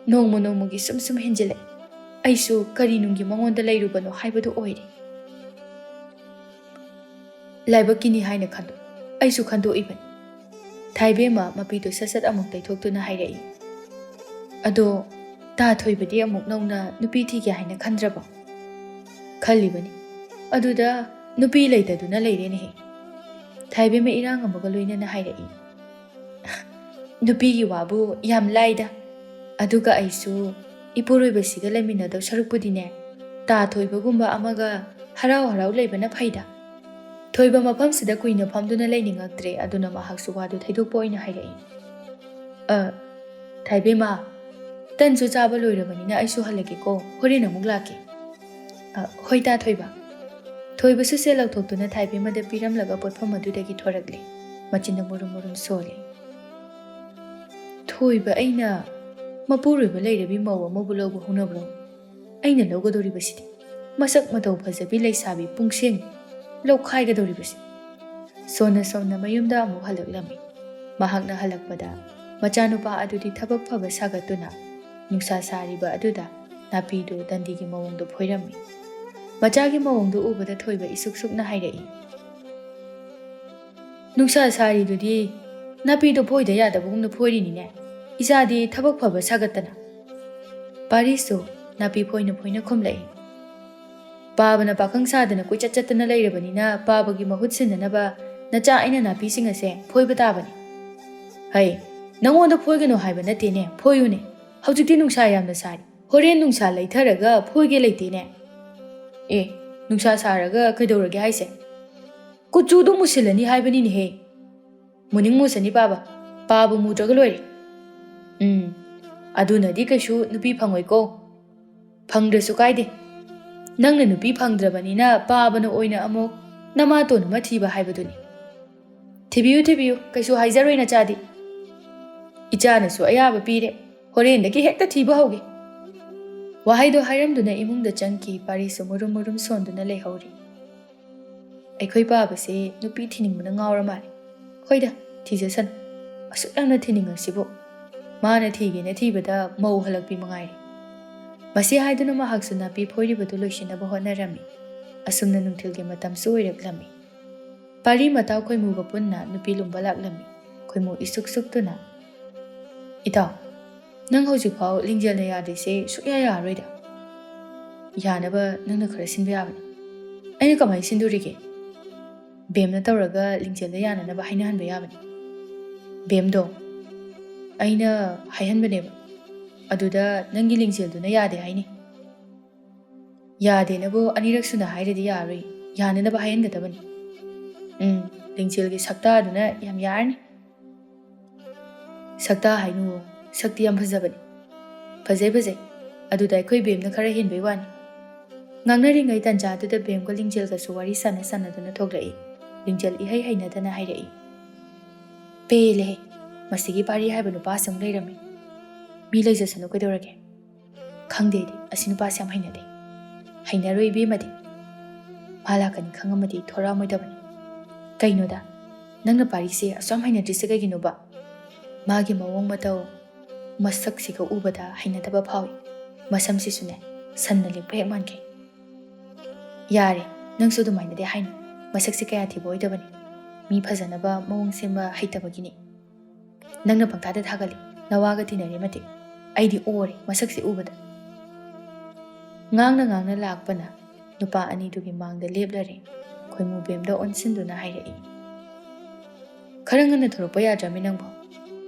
ꯅꯣꯡꯃ ꯅꯣꯡꯃꯒꯤ ꯁꯨꯝ ꯁꯨꯝ ꯍꯦꯟꯖꯤꯜꯂꯛꯏ꯫ ꯑꯩꯁꯨ ꯀꯔꯤ ꯅꯨꯡꯒꯤ ꯃꯉꯣꯟꯗ ꯂꯩꯔꯨꯕꯅꯣ ꯍꯥꯏꯕꯗꯨ ꯑꯣꯏꯔꯦ꯫ ꯂꯥꯏꯕꯛꯀꯤꯅꯤ ꯍꯥꯏꯅ ꯈꯟꯗꯣꯛ꯫ ꯑꯩꯁꯨ ꯈꯟꯗꯣꯛꯏꯕꯅꯤ꯫ ꯊꯥꯏꯕꯦꯝꯃ ꯃꯄꯤꯗꯨ ꯁꯠ ꯁꯠ ꯑꯃꯨꯛ ꯇꯩꯊꯣꯛꯇꯨꯅ ꯍꯥꯏꯔꯛꯏ꯫ ꯑꯗꯣ ꯇꯥ ꯊꯣꯏꯕꯗꯤ ꯑꯃꯨꯛ ꯅꯧꯅ ꯅꯨꯄꯤ ꯊꯤꯒꯦ ꯍꯥꯏꯅ ꯈꯟꯗ꯭ꯔꯕꯣ? ꯈꯜꯂꯤꯕꯅꯤ꯫ ꯑꯗꯨꯗ ꯅꯨꯄꯤ ꯂꯩꯇꯗꯨꯅ ꯂꯩꯔꯦꯅꯦꯍꯦ꯫ ꯊꯥꯏꯕꯦꯝꯃ ꯏꯔꯥꯡ ꯑꯃꯒ ꯂꯣꯏꯅꯅ ꯍꯥꯏꯔꯛꯏ꯫ ꯅꯨꯄꯤꯒꯤ ꯋꯥꯕꯨ ꯌꯥꯝ ꯂꯥꯏꯗ꯫ ꯑꯗꯨꯒ ꯑꯩꯁꯨ ꯏꯄꯨꯔꯣꯏꯕꯁꯤꯒ ꯂꯩꯃꯤꯟꯅꯗꯧ ꯁꯔꯨꯛꯄꯨꯗꯤꯅꯦ, ꯇꯥ ꯊꯣꯏꯕꯒꯨꯝꯕ ꯑꯃꯒ ꯍꯔꯥꯎ ꯍꯔꯥꯎ ꯂꯩꯕꯅ ꯐꯩꯗ꯫ ꯊꯣꯏꯕ ꯃꯐꯝꯁꯤꯗ ꯀꯨꯏꯅ ꯐꯝꯗꯨꯅ ꯂꯩꯅꯤꯡꯉꯛꯇ꯭ꯔꯦ, ꯑꯗꯨꯅ ꯃꯍꯥꯛꯁꯨ ꯋꯥꯗꯨ ꯊꯩꯗꯣꯛꯄ ꯑꯣꯏꯅ ꯍꯥꯏꯔꯛꯏ꯫ "ꯑ, ꯊꯥꯏꯕꯦꯝꯃ, ꯇꯟꯁꯨ ꯆꯥꯕ ꯂꯣꯏꯔꯕꯅꯤꯅ ꯑꯩꯁꯨ ꯍꯜꯂꯒꯦꯀꯣ, ꯍꯣꯔꯦꯟ ꯑꯃꯨꯛ ꯂꯥꯛꯀꯦ꯫" "ꯑ, ꯍꯣꯏ ꯇꯥ ꯊꯣꯏꯕ꯫" ꯊꯣꯏꯕꯁꯨ ꯁꯦꯜ ꯂꯧꯊꯣꯛꯇꯨꯅ ꯊꯥꯏꯕꯦꯝꯃꯗ ꯄꯤꯔꯝꯂꯒ ꯄꯣꯠꯐꯝ ꯑꯗꯨꯗꯒꯤ ꯊꯣꯔꯛꯂꯦ꯫ ꯃꯆꯤꯟꯗ ꯃꯨꯔꯨꯝ ꯃꯨꯔꯨꯝ ꯁꯣꯜꯂꯦ꯫ "ꯊꯣꯏꯕ, ꯑꯩꯅ ꯃꯄꯨꯔꯣꯏꯕ ꯂꯩꯔꯕꯤ ꯃꯧ ꯑꯃꯕꯨ ꯂꯧꯕ ꯍꯧꯅꯕ꯭ꯔꯣ? ꯑꯩꯅ ꯂꯧꯒꯗꯧꯔꯤꯕꯁꯤꯗꯤ ꯃꯁꯛ ꯃꯇꯧ ꯐꯖꯕꯤ ꯂꯩꯁꯥꯕꯤ ꯄꯨꯡꯁꯦꯡ ꯂꯧꯈꯥꯏꯒꯗꯧꯔꯤꯕꯁꯤ꯫" ꯁꯣꯟꯅ ꯁꯣꯟꯅ ꯃꯌꯨꯝꯗ ꯑꯃꯨꯛ ꯍꯜꯂꯛꯂꯝꯃꯤ꯫ ꯃꯍꯥꯛꯅ ꯍꯜꯂꯛꯄꯗ ꯃꯆꯥꯅꯨꯄꯥ ꯑꯗꯨꯗꯤ ꯊꯕꯛ ꯐꯕ ꯁꯥꯒꯠꯇꯨꯅ ꯅꯨꯡꯁꯥ ꯁꯥꯔꯤꯕ ꯑꯗꯨꯗ ꯅꯥꯄꯤꯗꯨ ꯗꯟꯗꯤꯒꯤ ꯃꯑꯣꯡꯗ ꯐꯣꯏꯔꯝꯃꯤ꯫ ꯃꯆꯥꯒꯤ ꯃꯑꯣꯡꯗꯨ ꯎꯕꯗ ꯊꯣꯏꯕ ꯏꯁꯨꯛ ꯁꯨꯛꯅ ꯍꯥꯏꯔꯛꯏ, "ꯅꯨꯡꯁꯥ ꯁꯥꯔꯤꯗꯨꯗꯤ ꯅꯥꯄꯤꯗꯣ ꯐꯣꯏꯗ ꯌꯥꯗꯕꯒꯨꯝꯅ ꯐꯣꯏꯔꯤꯅꯤꯅꯦ꯫ ꯏꯆꯥꯗꯤ ꯊꯕꯛ ꯐꯕ ꯁꯥꯒꯠꯇꯅ꯫" ꯄꯥꯔꯤꯁꯁꯨ ꯅꯥꯄꯤ ꯐꯣꯏꯅ ꯐꯣꯏꯅ ꯈꯨꯝꯂꯛꯏ꯫ "ꯄꯥꯕꯅ ꯄꯥꯈꯪ ꯁꯥꯗꯅ ꯀꯣꯏꯆꯠ ꯆꯠꯇꯅ ꯂꯩꯔꯕꯅꯤꯅ ꯄꯥꯕꯒꯤ ꯃꯍꯨꯠ ꯁꯤꯟꯅꯅꯕ ꯅꯆꯥ ꯑꯩꯅ ꯅꯥꯄꯤꯁꯤꯡ ꯑꯁꯦ ꯐꯣꯏꯕ ꯇꯥꯕꯅꯤ꯫" "ꯍꯩ, ꯅꯪꯉꯣꯟꯗ ꯐꯣꯏꯒꯅꯨ ꯍꯥꯏꯕ ꯅꯠꯇꯦꯅꯦ, ꯐꯣꯏꯌꯨꯅꯦ꯫ ꯍꯧꯖꯤꯛꯇꯤ ꯅꯨꯡꯁꯥ ꯌꯥꯝꯅ ꯁꯥꯔꯤ, ꯍꯣꯔꯦꯟ ꯅꯨꯡꯁꯥ ꯂꯩꯊꯔꯒ ꯐꯣꯏꯒꯦ ꯂꯩꯇꯦꯅꯦ꯫ ꯑꯦ, ꯅꯨꯡꯁꯥ ꯁꯥꯔꯒ ꯀꯩꯗꯧꯔꯒꯦ ꯍꯥꯏꯁꯦ? ꯀꯨꯆꯨꯗꯣ ꯃꯨꯁꯤꯜꯂꯅꯤ ꯍꯥꯏꯕꯅꯤꯅꯦꯍꯦ꯫ ꯃꯨꯅꯤꯡ ꯃꯨꯁꯅꯤ ꯄꯥꯕ, ꯄꯥꯕ ꯃꯨꯗ꯭ꯔꯒ ꯂꯣꯏꯔꯦ꯫ ꯎꯝ, ꯑꯗꯨꯅꯗꯤ ꯀꯩꯁꯨ ꯅꯨꯄꯤ ꯐꯪꯉꯣꯏꯀꯣ꯫ ꯐꯪꯗ꯭ꯔꯁꯨ ꯀꯥꯏꯗꯦ, ꯅꯪꯅ ꯅꯨꯄꯤ ꯐꯪꯗ꯭ꯔꯕꯅꯤꯅ ꯄꯥꯕꯅ ꯑꯣꯏꯅ ꯑꯃꯨꯛ ꯅꯃꯥꯇꯣꯟ ꯑꯃ ꯊꯤꯕ ꯍꯥꯏꯕꯗꯨꯅꯤ꯫ ꯊꯤꯕꯤꯌꯨ, ꯊꯤꯕꯤꯌꯨ, ꯀꯩꯁꯨ ꯍꯥꯏꯖꯔꯣꯏ ꯅꯆꯥꯗꯤ꯫ ꯏꯆꯥꯅꯁꯨ ꯑꯌꯥꯕ ꯄꯤꯔꯦ, ꯍꯣꯔꯦꯟꯗꯒꯤ ꯍꯦꯛꯇ ꯊꯤꯕ ꯍꯧꯒꯦ꯫ ꯋꯥꯍꯩꯗꯣ ꯍꯥꯏꯔꯝꯗꯨꯅ ꯏꯃꯨꯡꯗ ꯆꯪꯈꯤ꯫ ꯄꯥꯔꯤꯁꯨ ꯃꯨꯔꯨꯝ ꯃꯨꯔꯨꯝ ꯁꯣꯟꯗꯨꯅ ꯂꯩꯍꯧꯔꯤ꯫ ꯑꯩꯈꯣꯏ ꯄꯥꯕꯁꯦ ꯅꯨꯄꯤ ꯊꯤꯅꯤꯡꯕꯅ ꯉꯥꯎꯔ ꯃꯥꯜꯂꯦ꯫ ꯍꯣꯏꯗ, ꯊꯤꯖꯁꯅꯨ꯫ ꯑꯁꯨꯛ ꯌꯥꯝꯅ ꯊꯤꯅꯤꯡꯉꯁꯤꯕꯨ꯫ ꯃꯥꯅ ꯊꯤꯒꯦꯅ ꯊꯤꯕꯗ ꯃꯧ ꯍꯜꯂꯛꯄꯤ ꯃꯉꯥꯏꯔꯦ꯫ ꯃꯁꯤ ꯍꯥꯏꯗꯨꯅ ꯃꯍꯥꯛꯁꯨ ꯅꯥꯄꯤ ꯐꯣꯏꯔꯤꯕꯗꯨ ꯂꯣꯏꯁꯤꯟꯅꯕ ꯍꯣꯠꯅꯔꯝꯃꯤ꯫ ꯑꯁꯨꯝꯅ ꯅꯨꯡꯊꯤꯜꯒꯤ ꯃꯇꯝꯁꯨ ꯑꯣꯏꯔꯛꯂꯝꯃꯤ꯫ ꯄꯥꯔꯤ ꯃꯇꯥꯎ ꯈꯣꯏꯃꯨꯒ ꯄꯨꯟꯅ ꯅꯨꯄꯤ ꯂꯨꯝꯕ ꯂꯥꯛꯂꯝꯃꯤ꯫ ꯈꯣꯏꯃꯨ ꯏꯁꯨꯛ ꯁꯨꯛꯇꯨꯅ, "ꯏꯇꯥꯎ, ꯅꯪ ꯍꯧꯖꯤꯛꯐꯥꯎ ꯂꯤꯡꯖꯦꯜꯅ ꯌꯥꯗ꯭ꯔꯤꯁꯦ ꯁꯨꯛꯌꯥ ꯌꯥꯔꯔꯣꯏꯗ꯫ ꯌꯥꯅꯕ ꯅꯪꯅ ꯈꯔ ꯁꯤꯟꯕ ꯌꯥꯕꯅꯤ꯫" "ꯑꯩꯅ ꯀꯃꯥꯏꯅ ꯁꯤꯟꯗꯣꯔꯤꯒꯦ?" "ꯕꯦꯝꯅ ꯇꯧꯔꯒ ꯂꯤꯡꯖꯦꯜꯗ ꯌꯥꯅꯅꯕ ꯍꯥꯏꯅꯍꯟꯕ ꯌꯥꯕꯅꯤ꯫" "ꯕꯦꯝꯗꯣ ꯑꯩꯅ ꯍꯥꯏꯍꯟꯕꯅꯦꯕ, ꯑꯗꯨꯗ ꯅꯪꯒꯤ ꯂꯤꯡꯖꯦꯜꯗꯨꯅ ꯌꯥꯗꯦ ꯍꯥꯏꯅꯤ꯫" "ꯌꯥꯗꯦꯅꯕꯨ ꯑꯅꯤꯔꯛ ꯁꯨꯅ ꯍꯥꯏꯔꯗꯤ ꯌꯥꯔꯣꯏ, ꯌꯥꯅꯅꯕ ꯍꯥꯏꯍꯟꯒꯗꯕꯅꯤ꯫" "ꯎꯝ, ꯂꯤꯡꯖꯦꯜꯒꯤ ꯁꯛꯇꯥꯗꯨꯅ ꯌꯥꯝ ꯌꯥꯔꯅꯤ꯫" "ꯁꯛꯇꯥ ꯍꯥꯏꯅꯨ, ꯁꯛꯇꯤ ꯌꯥꯝ ꯐꯖꯕꯅꯤ꯫" "ꯐꯖꯩ, ꯐꯖꯩ꯫ ꯑꯗꯨꯗ ꯑꯩꯈꯣꯏ ꯕꯦꯝꯅ ꯈꯔ ꯍꯦꯟꯕꯩ ꯋꯥꯅꯤ꯫" ꯉꯥꯡꯅꯔꯤꯉꯩ ꯇꯟꯖꯥꯗꯨꯗ ꯕꯦꯝꯒ ꯂꯤꯡꯖꯦꯜꯒꯁꯨ ꯋꯥꯔꯤ ꯁꯥꯟꯅ ꯁꯥꯟꯅꯗꯨꯅ ꯊꯣꯛꯂꯛꯏ꯫ ꯂꯤꯡꯖꯦꯜ ꯏꯍꯩ ꯍꯩꯅꯗꯅ ꯍꯥꯏꯔꯛꯏ, "ꯄꯦꯜꯂꯦꯍꯦ, ꯃꯁꯤꯒꯤ ꯄꯥꯔꯤ ꯍꯥꯏꯕ ꯅꯨꯄꯥꯁꯤ ꯑꯃꯨꯛ ꯂꯩꯔꯝꯃꯤ꯫ ꯃꯤ ꯂꯩꯖꯁꯅꯨ ꯀꯩꯗꯧꯔꯒꯦ?" "ꯈꯪꯗꯦ ꯑꯩꯗꯤ, ꯑꯁꯤ ꯅꯨꯄꯥꯁꯤ ꯌꯥꯝ ꯍꯩꯅꯗꯦ꯫" "ꯍꯩꯅꯔꯣꯏ ꯏꯕꯦꯝꯃꯗꯤ, ꯃꯥ ꯂꯥꯛꯀꯅꯤ ꯈꯪꯉꯝꯃꯗꯤ ꯊꯣꯔꯛꯑꯝꯃꯣꯏꯗꯕꯅꯤ꯫" "ꯀꯩꯅꯣꯗ, ꯅꯪꯅ ꯄꯥꯔꯤꯁꯦ ꯑꯁꯨꯛ ꯌꯥꯝ ꯍꯩꯅꯗ꯭ꯔꯤꯁꯦ ꯀꯩꯒꯤꯅꯣꯕ?" "ꯃꯥꯒꯤ ꯃꯑꯣꯡ ꯃꯇꯧ, ꯃꯁꯛꯁꯤꯒ ꯎꯕꯗ ꯍꯩꯅꯗꯕ ꯐꯥꯎꯏ꯫ ꯃꯁꯝꯁꯤꯁꯨꯅꯦ, ꯁꯟꯅ ꯂꯦꯡꯕ ꯍꯦꯛ ꯃꯥꯟꯈꯩ꯫" "ꯌꯥꯔꯦ, ꯅꯪꯁꯨ ꯑꯗꯨꯃꯥꯏꯅꯗꯤ ꯍꯥꯏꯅꯨ꯫ ꯃꯁꯛꯁꯦ ꯀꯌꯥ ꯊꯤꯕ ꯑꯣꯏꯗꯕꯅꯤ꯫ ꯃꯤ ꯐꯖꯅꯕ ꯃꯑꯣꯡ ꯁꯦꯝꯕ ꯍꯩꯇꯕꯒꯤꯅꯤ꯫ ꯅꯪꯅ ꯄꯪꯊꯥꯗ ꯊꯥꯒꯠꯂꯤ꯫ ꯅꯋꯥꯒ ꯇꯤꯟꯅꯔꯦ ꯃꯇꯤꯛ꯫ ꯑꯩꯗꯤ ꯑꯣꯔꯦ ꯃꯁꯛꯁꯦ ꯎꯕꯗ꯫" ꯉꯥꯡꯅ ꯉꯥꯡꯅ ꯂꯥꯛꯄꯅ ꯅꯨꯄꯥ ꯑꯅꯤꯗꯨꯒꯤ ꯃꯥꯡꯗ ꯂꯦꯞꯂꯔꯦ꯫ ꯈꯣꯏꯃꯨ ꯕꯦꯝꯗ ꯑꯣꯟꯁꯤꯟꯗꯨꯅ ꯍꯥꯏꯔꯛꯏ, "ꯈꯔ ꯉꯟꯅ ꯊꯣꯔꯛꯄ ꯌꯥꯗ꯭ꯔꯃꯤ ꯅꯪꯕꯣ?"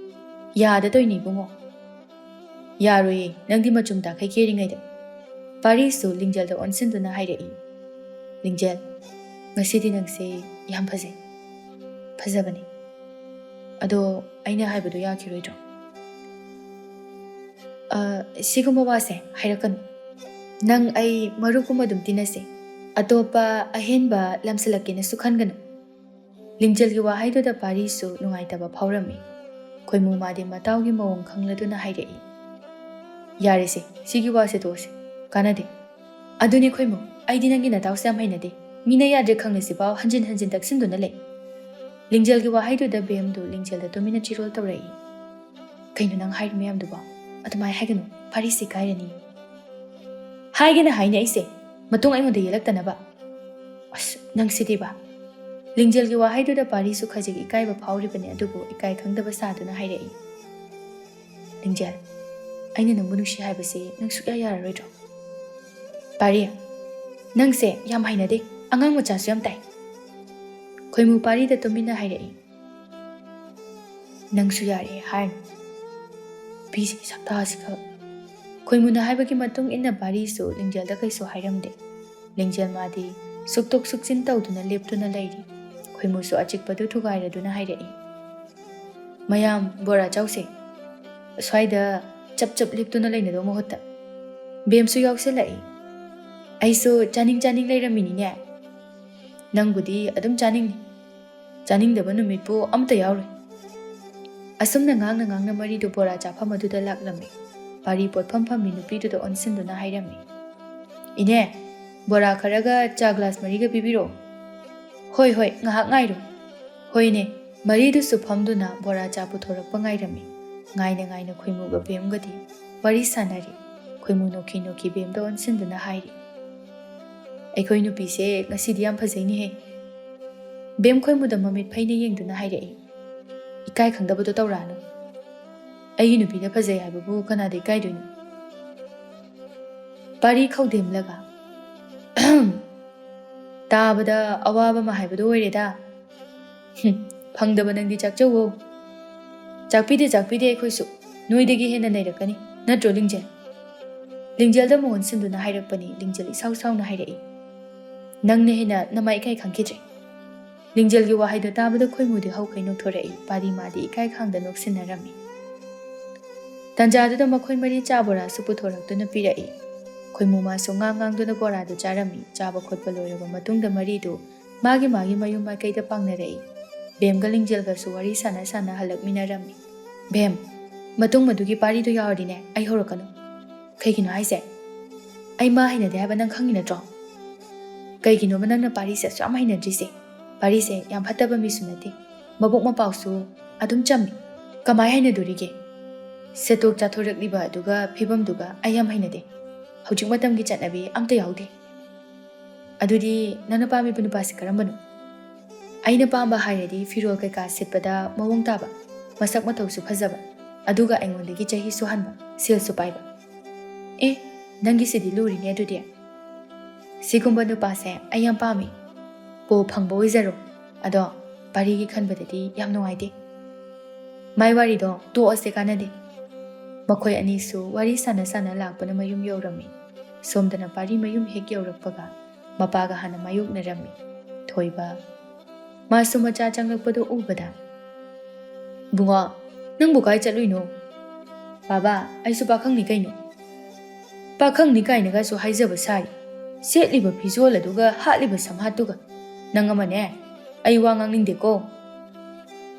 "ꯌꯥꯗ ꯇꯧꯏꯅꯤ ꯏꯕꯨꯡꯉꯣ꯫ "ꯌꯥꯔꯣꯏꯌꯦ, ꯅꯪꯗꯤ ꯃꯆꯨꯝ ꯇꯥꯈꯩ ꯀꯦꯔꯤꯉꯩꯗ"꯫ ꯄꯥꯔꯤꯁꯨ ꯂꯤꯡꯖꯦꯜꯗ ꯑꯣꯟꯁꯤꯟꯗꯨꯅ ꯍꯥꯏꯔꯛꯏ, "ꯂꯤꯡꯖꯦꯜ, ꯉꯁꯤꯗꯤ ꯅꯪꯁꯦ ꯌꯥꯝ ꯐꯖꯩ꯫ ꯐꯖꯕꯅꯤ꯫ ꯑꯗꯣ ꯑꯩꯅ ꯍꯥꯏꯕꯗꯣ ꯌꯥꯈꯤꯔꯣꯏꯗ꯭ꯔꯣ?" "ꯑ, ꯁꯤꯒꯨꯝꯕ ꯋꯥꯁꯦ ꯍꯥꯏꯔꯛꯀꯅꯨ꯫ ꯅꯪ ꯑꯩ ꯃꯔꯨꯞꯀꯨꯝꯕ ꯑꯗꯨꯝ ꯇꯤꯟꯅꯁꯦ꯫ ꯑꯇꯣꯞꯄ ꯑꯍꯦꯟꯕ ꯂꯝꯁꯤꯜꯂꯛꯀꯦꯅꯁꯨ ꯈꯟꯒꯅꯨ"꯫ ꯂꯤꯡꯖꯦꯜꯒꯤ ꯋꯥꯍꯩꯗꯨꯗ ꯄꯥꯔꯤꯁꯨ ꯅꯨꯡꯉꯥꯏꯇꯕ ꯐꯥꯎꯔꯝꯃꯤ꯫ ꯈꯣꯏꯃꯨ ꯃꯥꯗꯤ ꯃꯇꯥꯎꯒꯤ ꯃꯑꯣꯡ ꯈꯪꯂꯗꯨꯅ ꯍꯥꯏꯔꯛꯏ, "ꯌꯥꯔꯦꯁꯦ, ꯁꯤꯒꯤ ꯋꯥꯁꯦ ꯇꯣꯛꯑꯁꯦ꯫ ꯀꯥꯟꯅꯗꯦ꯫ ꯑꯗꯨꯅꯦ ꯈꯣꯏꯃꯨ, ꯑꯩꯗꯤ ꯅꯪꯒꯤ ꯅꯇꯥꯎꯁꯦ ꯌꯥꯝ ꯍꯩꯅꯗꯦ꯫ ꯃꯤꯅ ꯌꯥꯗ꯭ꯔꯦ ꯈꯪꯂꯁꯤꯐꯥꯎ ꯍꯟꯖꯤꯟ ꯍꯟꯖꯤꯟ ꯇꯛꯁꯤꯟꯗꯨꯅ ꯂꯩ"꯫ ꯂꯤꯡꯖꯦꯜꯒꯤ ꯋꯥꯍꯩꯗꯨꯗ ꯕꯦꯝꯗꯨ ꯂꯤꯡꯖꯦꯜꯗ ꯇꯨꯃꯤꯟꯅ ꯆꯤꯔꯣꯜ ꯇꯧꯔꯛꯏ꯫ "ꯀꯩꯅꯣ ꯅꯪ ꯍꯥꯏꯔꯤ ꯃꯌꯥꯝꯗꯨꯕꯣ? ꯑꯗꯨꯃꯥꯏ ꯍꯥꯏꯒꯅꯨ, ꯄꯥꯔꯤꯁꯤ ꯏꯀꯥꯏꯔꯅꯤ"꯫ "ꯍꯥꯏꯒꯦꯅ ꯍꯥꯏꯅꯦ ꯑꯩꯁꯦ꯫ ꯃꯇꯨꯡ ꯑꯩꯉꯣꯟꯗ ꯌꯦꯜꯂꯛꯇꯅꯕ"꯫ "ꯑꯁ, ꯅꯪꯁꯤꯗꯤꯕ"꯫ ꯂꯤꯡꯖꯦꯜꯒꯤ ꯋꯥꯍꯩꯗꯨꯗ ꯄꯥꯔꯤꯁꯨ ꯈꯖꯤꯛ ꯏꯀꯥꯏꯕ ꯐꯥꯎꯔꯤꯕꯅꯤ, ꯑꯗꯨꯕꯨ ꯏꯀꯥꯏ ꯈꯪꯗꯕ ꯁꯥꯗꯨꯅ ꯍꯥꯏꯔꯛꯏ, "ꯂꯤꯡꯖꯦꯜ, ꯑꯩꯅ ꯅꯪꯕꯨ ꯅꯨꯡꯁꯤ ꯍꯥꯏꯕꯁꯤ ꯅꯪ ꯁꯨꯛꯌꯥ ꯌꯥꯔꯔꯣꯏꯗ꯭ꯔꯣ?" "ꯄꯥꯔꯤ, ꯅꯪꯁꯦ ꯌꯥꯝ ꯍꯩꯅꯗꯦ, ꯑꯉꯥꯡ ꯃꯆꯥꯁꯨ ꯌꯥꯝ ꯇꯥꯏ"꯫ ꯈꯣꯏꯃꯨ ꯄꯥꯔꯤꯗ ꯇꯨꯃꯤꯟꯅ ꯍꯥꯏꯔꯛꯏ, "ꯅꯪꯁꯨ ꯌꯥꯔꯦ ꯍꯥꯏꯔꯅꯨ꯫ ꯅꯨꯄꯤꯁꯤꯒꯤ ꯁꯛꯇꯥꯁꯤꯒ"꯫ ꯈꯣꯏꯃꯨꯅ ꯍꯥꯏꯕꯒꯤ ꯃꯇꯨꯡ ꯏꯟꯅ ꯄꯥꯔꯤꯁꯨ ꯂꯤꯡꯖꯦꯜꯗ ꯀꯩꯁꯨ ꯍꯥꯏꯔꯝꯗꯦ꯫ ꯂꯤꯡꯖꯦꯜ ꯃꯥꯗꯤ ꯁꯨꯛꯇꯣꯛ ꯁꯨꯛꯆꯤꯟ ꯇꯧꯗꯨꯅ ꯂꯦꯞꯇꯨꯅ ꯂꯩꯔꯤ꯫ ꯈꯣꯏꯃꯨꯁꯨ ꯑꯆꯤꯛꯄꯗꯨ ꯊꯨꯒꯥꯏꯔꯗꯨꯅ ꯍꯥꯏꯔꯛꯏ, "ꯃꯌꯥꯝ ꯕꯣꯔꯥ ꯆꯥꯎꯁꯦ꯫ ꯑꯁ꯭ꯋꯥꯏꯗ ꯆꯞ ꯆꯞ ꯂꯦꯞꯇꯨꯅ ꯂꯩꯅꯗꯧ ꯃꯍꯨꯠꯇ"꯫ ꯕꯦꯝꯁꯨ ꯌꯥꯎꯁꯤꯜꯂꯛꯏ꯫ "ꯑꯩꯁꯨ ꯆꯥꯅꯤꯡ ꯆꯥꯅꯤꯡ ꯂꯩꯔꯝꯃꯤꯅꯤꯅꯦ꯫ ꯅꯪꯕꯨꯗꯤ ꯑꯗꯨꯝ ꯆꯥꯅꯤꯡꯅꯤ꯫ ꯆꯥꯅꯤꯡꯗꯕ ꯅꯨꯃꯤꯠꯄꯨ ꯑꯃꯠꯇ ꯌꯥꯎꯔꯣꯏ"꯫ ꯑꯁꯨꯝꯅ ꯉꯥꯡꯅ ꯉꯥꯡꯅ ꯃꯔꯤꯗꯨ ꯕꯣꯔꯥ ꯆꯥꯐꯝ ꯑꯗꯨꯗ ꯂꯥꯛꯂꯝꯃꯤ꯫ ꯄꯥꯔꯤ ꯄꯣꯠꯐꯝ ꯐꯝꯃꯤ ꯅꯨꯄꯤꯗꯨꯗ ꯑꯣꯟꯁꯤꯟꯗꯨꯅ ꯍꯥꯏꯔꯝꯃꯤ, "ꯏꯅꯦ, ꯕꯣꯔꯥ ꯈꯔꯒ ꯆꯥ ꯒ꯭ꯂꯥꯁ ꯃꯔꯤꯒ ꯄꯤꯕꯤꯔꯛꯑꯣ"꯫ "ꯍꯣꯏ, ꯍꯣꯏ, ꯉꯥꯏꯍꯥꯛ ꯉꯥꯏꯔꯣ"꯫ ꯍꯣꯏꯅꯦ꯫ ꯃꯔꯤꯗꯨꯁꯨ ꯐꯝꯗꯨꯅ ꯕꯣꯔꯥ ꯆꯥ ꯄꯨꯊꯣꯔꯛꯄ ꯉꯥꯏꯔꯝꯃꯤ꯫ ꯉꯥꯏꯅ ꯉꯥꯏꯅ ꯈꯣꯏꯃꯨꯒ ꯕꯦꯝꯒꯗꯤ ꯋꯥꯔꯤ ꯁꯥꯟꯅꯔꯤ꯫ ꯈꯣꯏꯃꯨ ꯅꯣꯛꯈꯤ ꯅꯣꯛꯈꯤ ꯕꯦꯝꯗ ꯑꯣꯟꯁꯤꯟꯗꯨꯅ ꯍꯥꯏꯔꯤ, "ꯑꯩꯈꯣꯏ ꯅꯨꯄꯤꯁꯦ ꯉꯁꯤꯗꯤ ꯌꯥꯝ ꯐꯖꯩꯅꯦꯍꯦ"꯫ ꯕꯦꯝ ꯈꯣꯏꯃꯨꯗ ꯃꯃꯤꯠ ꯐꯩꯅ ꯌꯦꯡꯗꯨꯅ ꯍꯥꯏꯔꯛꯏ, "ꯏꯀꯥꯏ ꯈꯪꯗꯕꯗꯣ ꯇꯧꯔꯛꯑꯅꯨ꯫ ꯑꯩꯒꯤ ꯅꯨꯄꯤꯅ ꯐꯖꯩ ꯍꯥꯏꯕꯕꯨ ꯀꯅꯥꯗ ꯏꯀꯥꯏꯗꯣꯏꯅꯣ?" ꯄꯥꯔꯤ ꯈꯧꯗꯦꯝꯂꯒ, "ꯇꯥꯕꯗ ꯑꯋꯥꯕ ꯑꯃ ꯍꯥꯏꯕꯗꯣ ꯑꯣꯏꯔꯦꯗ꯫ ꯍꯨꯝ, ꯐꯪꯗꯕ ꯅꯪꯗꯤ ꯆꯥꯛꯆꯧꯋꯣ"꯫ "ꯆꯥꯛꯄꯤꯗꯦ, ꯆꯥꯛꯄꯤꯗꯦ ꯑꯩꯈꯣꯏꯁꯨ꯫ ꯅꯣꯏꯗꯒꯤ ꯍꯦꯟꯅ ꯅꯩꯔꯛꯀꯅꯤ"꯫ ꯅꯠꯇ꯭ꯔꯣ, ꯂꯤꯡꯖꯦꯜ?" ꯂꯤꯡꯖꯦꯜꯗ ꯃꯉꯣꯟ ꯁꯤꯟꯗꯨꯅ ꯍꯥꯏꯔꯛꯄꯅꯤ꯫ ꯂꯤꯡꯖꯦꯜ ꯏꯁꯥꯎ ꯁꯥꯎꯅ ꯍꯥꯏꯔꯛꯏ, "ꯅꯪꯅ ꯍꯦꯟꯅ ꯅꯃꯥꯏ ꯏꯀꯥꯏ ꯈꯪꯈꯤꯗ꯭ꯔꯦ꯫" ꯂꯤꯡꯖꯦꯜꯒꯤ ꯋꯥꯍꯩꯗꯣ ꯇꯥꯕꯗ ꯈꯣꯏꯃꯨꯗꯤ ꯍꯧꯈꯩ ꯅꯣꯛꯊꯣꯔꯛꯏ꯫ ꯄꯥꯔꯤ ꯃꯥꯗꯤ ꯏꯀꯥꯏ ꯈꯥꯡꯗ ꯅꯣꯛꯁꯤꯟꯅꯔꯝꯃꯤ꯫ ꯇꯥꯟꯖꯥꯗꯨꯗ ꯃꯈꯣꯏ ꯃꯔꯤ ꯆꯥ ꯕꯣꯔꯥꯁꯨ ꯄꯨꯊꯣꯔꯛꯇꯨꯅ ꯄꯤꯔꯛꯏ꯫ ꯈꯣꯏꯃꯨ ꯃꯥꯁꯨ ꯉꯥꯡ ꯉꯥꯡꯗꯨꯅ ꯕꯣꯔꯥꯗꯨ ꯆꯥꯔꯝꯃꯤ꯫ ꯆꯥꯕ ꯈꯣꯠꯄ ꯂꯣꯏꯔꯕ ꯃꯇꯨꯡꯗ ꯃꯔꯤꯗꯨ ꯃꯥꯒꯤ ꯃꯥꯒꯤ ꯃꯌꯨꯝ ꯃꯥꯏꯀꯩꯗ ꯄꯥꯡꯅꯔꯛꯏ꯫ ꯕꯦꯝꯒ ꯂꯤꯡꯖꯦꯜꯒꯁꯨ ꯋꯥꯔꯤ ꯁꯥꯟꯅ ꯁꯥꯟꯅ ꯍꯜꯂꯛꯃꯤꯟꯅꯔꯝꯃꯤ꯫ "ꯕꯦꯝ, ꯃꯇꯨꯡ ꯃꯗꯨꯒꯤ ꯄꯥꯔꯤꯗꯨ ꯌꯥꯎꯔꯗꯤꯅꯦ, ꯑꯩ ꯍꯧꯔꯛꯀꯅꯨ꯫" "ꯀꯩꯒꯤꯅꯣ ꯍꯥꯏꯁꯦ?" "ꯑꯩ ꯃꯥ ꯍꯩꯅꯗꯦ ꯍꯥꯏꯕ ꯅꯪ ꯈꯪꯉꯤ ꯅꯠꯇ꯭ꯔꯣ?" "ꯀꯩꯒꯤꯅꯣꯕ ꯅꯪꯅ ꯄꯥꯔꯤꯁꯦ ꯑꯁꯨꯛ ꯌꯥꯝ ꯍꯩꯅꯗ꯭ꯔꯤꯁꯦ? ꯄꯥꯔꯤꯁꯦ ꯌꯥꯝ ꯐꯠꯇꯕ ꯃꯤꯁꯨ ꯅꯠꯇꯦ, ꯃꯕꯨꯛ ꯃꯄꯥꯎꯁꯨ ꯑꯗꯨꯝ ꯆꯝꯃꯤ꯫ ꯀꯃꯥꯏ ꯍꯩꯅꯗꯣꯔꯤꯒꯦ? ꯁꯦꯠꯇꯣꯛ ꯆꯥꯊꯣꯔꯛꯂꯤꯕ ꯑꯗꯨꯒ ꯐꯤꯕꯝꯗꯨꯒ ꯑꯩ ꯌꯥꯝ ꯍꯩꯅꯗꯦ꯫ ꯍꯧꯖꯤꯛ ꯃꯇꯝꯒꯤ ꯆꯠꯅꯕꯤ ꯑꯝꯇ ꯌꯥꯎꯗꯦ꯫" "ꯑꯗꯨꯗꯤ ꯅꯪꯅ ꯄꯥꯝꯃꯤꯕ ꯅꯨꯄꯥꯁꯦ ꯀꯔꯝꯕꯅꯣ?" "ꯑꯩꯅ ꯄꯥꯝꯕ ꯍꯥꯏꯔꯗꯤ ꯐꯤꯔꯣꯜ ꯀꯩꯀꯥ ꯁꯦꯠꯄꯗ ꯃꯑꯣꯡ ꯇꯥꯕ, ꯃꯁꯛ ꯃꯇꯧꯁꯨ ꯐꯖꯕ, ꯑꯗꯨꯒ ꯑꯩꯉꯣꯟꯗꯒꯤ ꯆꯍꯤꯁꯨ ꯍꯟꯕ, ꯁꯦꯜꯁꯨ ꯄꯥꯏꯕ꯫" "ꯑꯦ, ꯅꯪꯒꯤꯁꯤꯗꯤ ꯂꯨꯔꯤꯅꯦ ꯑꯗꯨꯗꯤ꯫" "ꯁꯤꯒꯨꯝꯕ ꯅꯨꯄꯥꯁꯦ ꯑꯩ ꯌꯥꯝ ꯄꯥꯝꯃꯤ꯫ ꯄꯣ ꯐꯪꯕ ꯑꯣꯏꯖꯔꯣ꯫ ꯑꯗꯣ ꯄꯥꯔꯤꯒꯤ ꯈꯟꯕꯗꯗꯤ ꯌꯥꯝ ꯅꯨꯡꯉꯥꯏꯇꯦ꯫ ꯃꯥꯏ ꯋꯥꯔꯤꯗꯣ ꯇꯣꯛꯑꯁꯦ, ꯀꯥꯟꯅꯗꯦ꯫" ꯃꯈꯣꯏ ꯑꯅꯤꯁꯨ ꯋꯥꯔꯤ ꯁꯥꯟꯅ ꯁꯥꯟꯅ ꯂꯥꯛꯄꯅ ꯃꯌꯨꯝ ꯌꯧꯔꯝꯃꯤ꯫ ꯁꯣꯝꯗꯅ ꯄꯥꯔꯤ ꯃꯌꯨꯝ ꯍꯦꯛ ꯌꯧꯔꯛꯄꯒ ꯃꯄꯥꯒ ꯍꯥꯟꯅ ꯃꯥꯌꯣꯛꯅꯔꯝꯃꯤ꯫ ꯊꯣꯏꯕ ꯃꯥꯁꯨ ꯃꯆꯥ ꯆꯪꯂꯛꯄꯗꯨ ꯎꯕꯗ, "ꯏꯕꯨꯡꯉꯣ, ꯅꯪꯕꯨ ꯀꯥꯏ ꯆꯠꯂꯨꯏꯅꯣ?" "ꯕꯥꯕꯥ, ꯑꯩꯁꯨ ꯄꯥꯈꯪꯅꯤ ꯀꯩꯅꯣ꯫" "ꯄꯥꯈꯪꯅꯤ ꯀꯥꯏꯅꯒꯁꯨ ꯍꯥꯏꯖꯕ ꯁꯥꯔꯤ꯫ ꯁꯦꯠꯂꯤꯕ ꯐꯤꯖꯣꯜ ꯑꯗꯨꯒ ꯍꯥꯠꯂꯤꯕ ꯁꯝꯍꯥꯠꯇꯨꯒ꯫ ꯅꯪ ꯑꯃꯅꯦ, ꯑꯩ ꯋꯥ ꯉꯥꯡꯅꯤꯡꯗꯦꯀꯣ꯫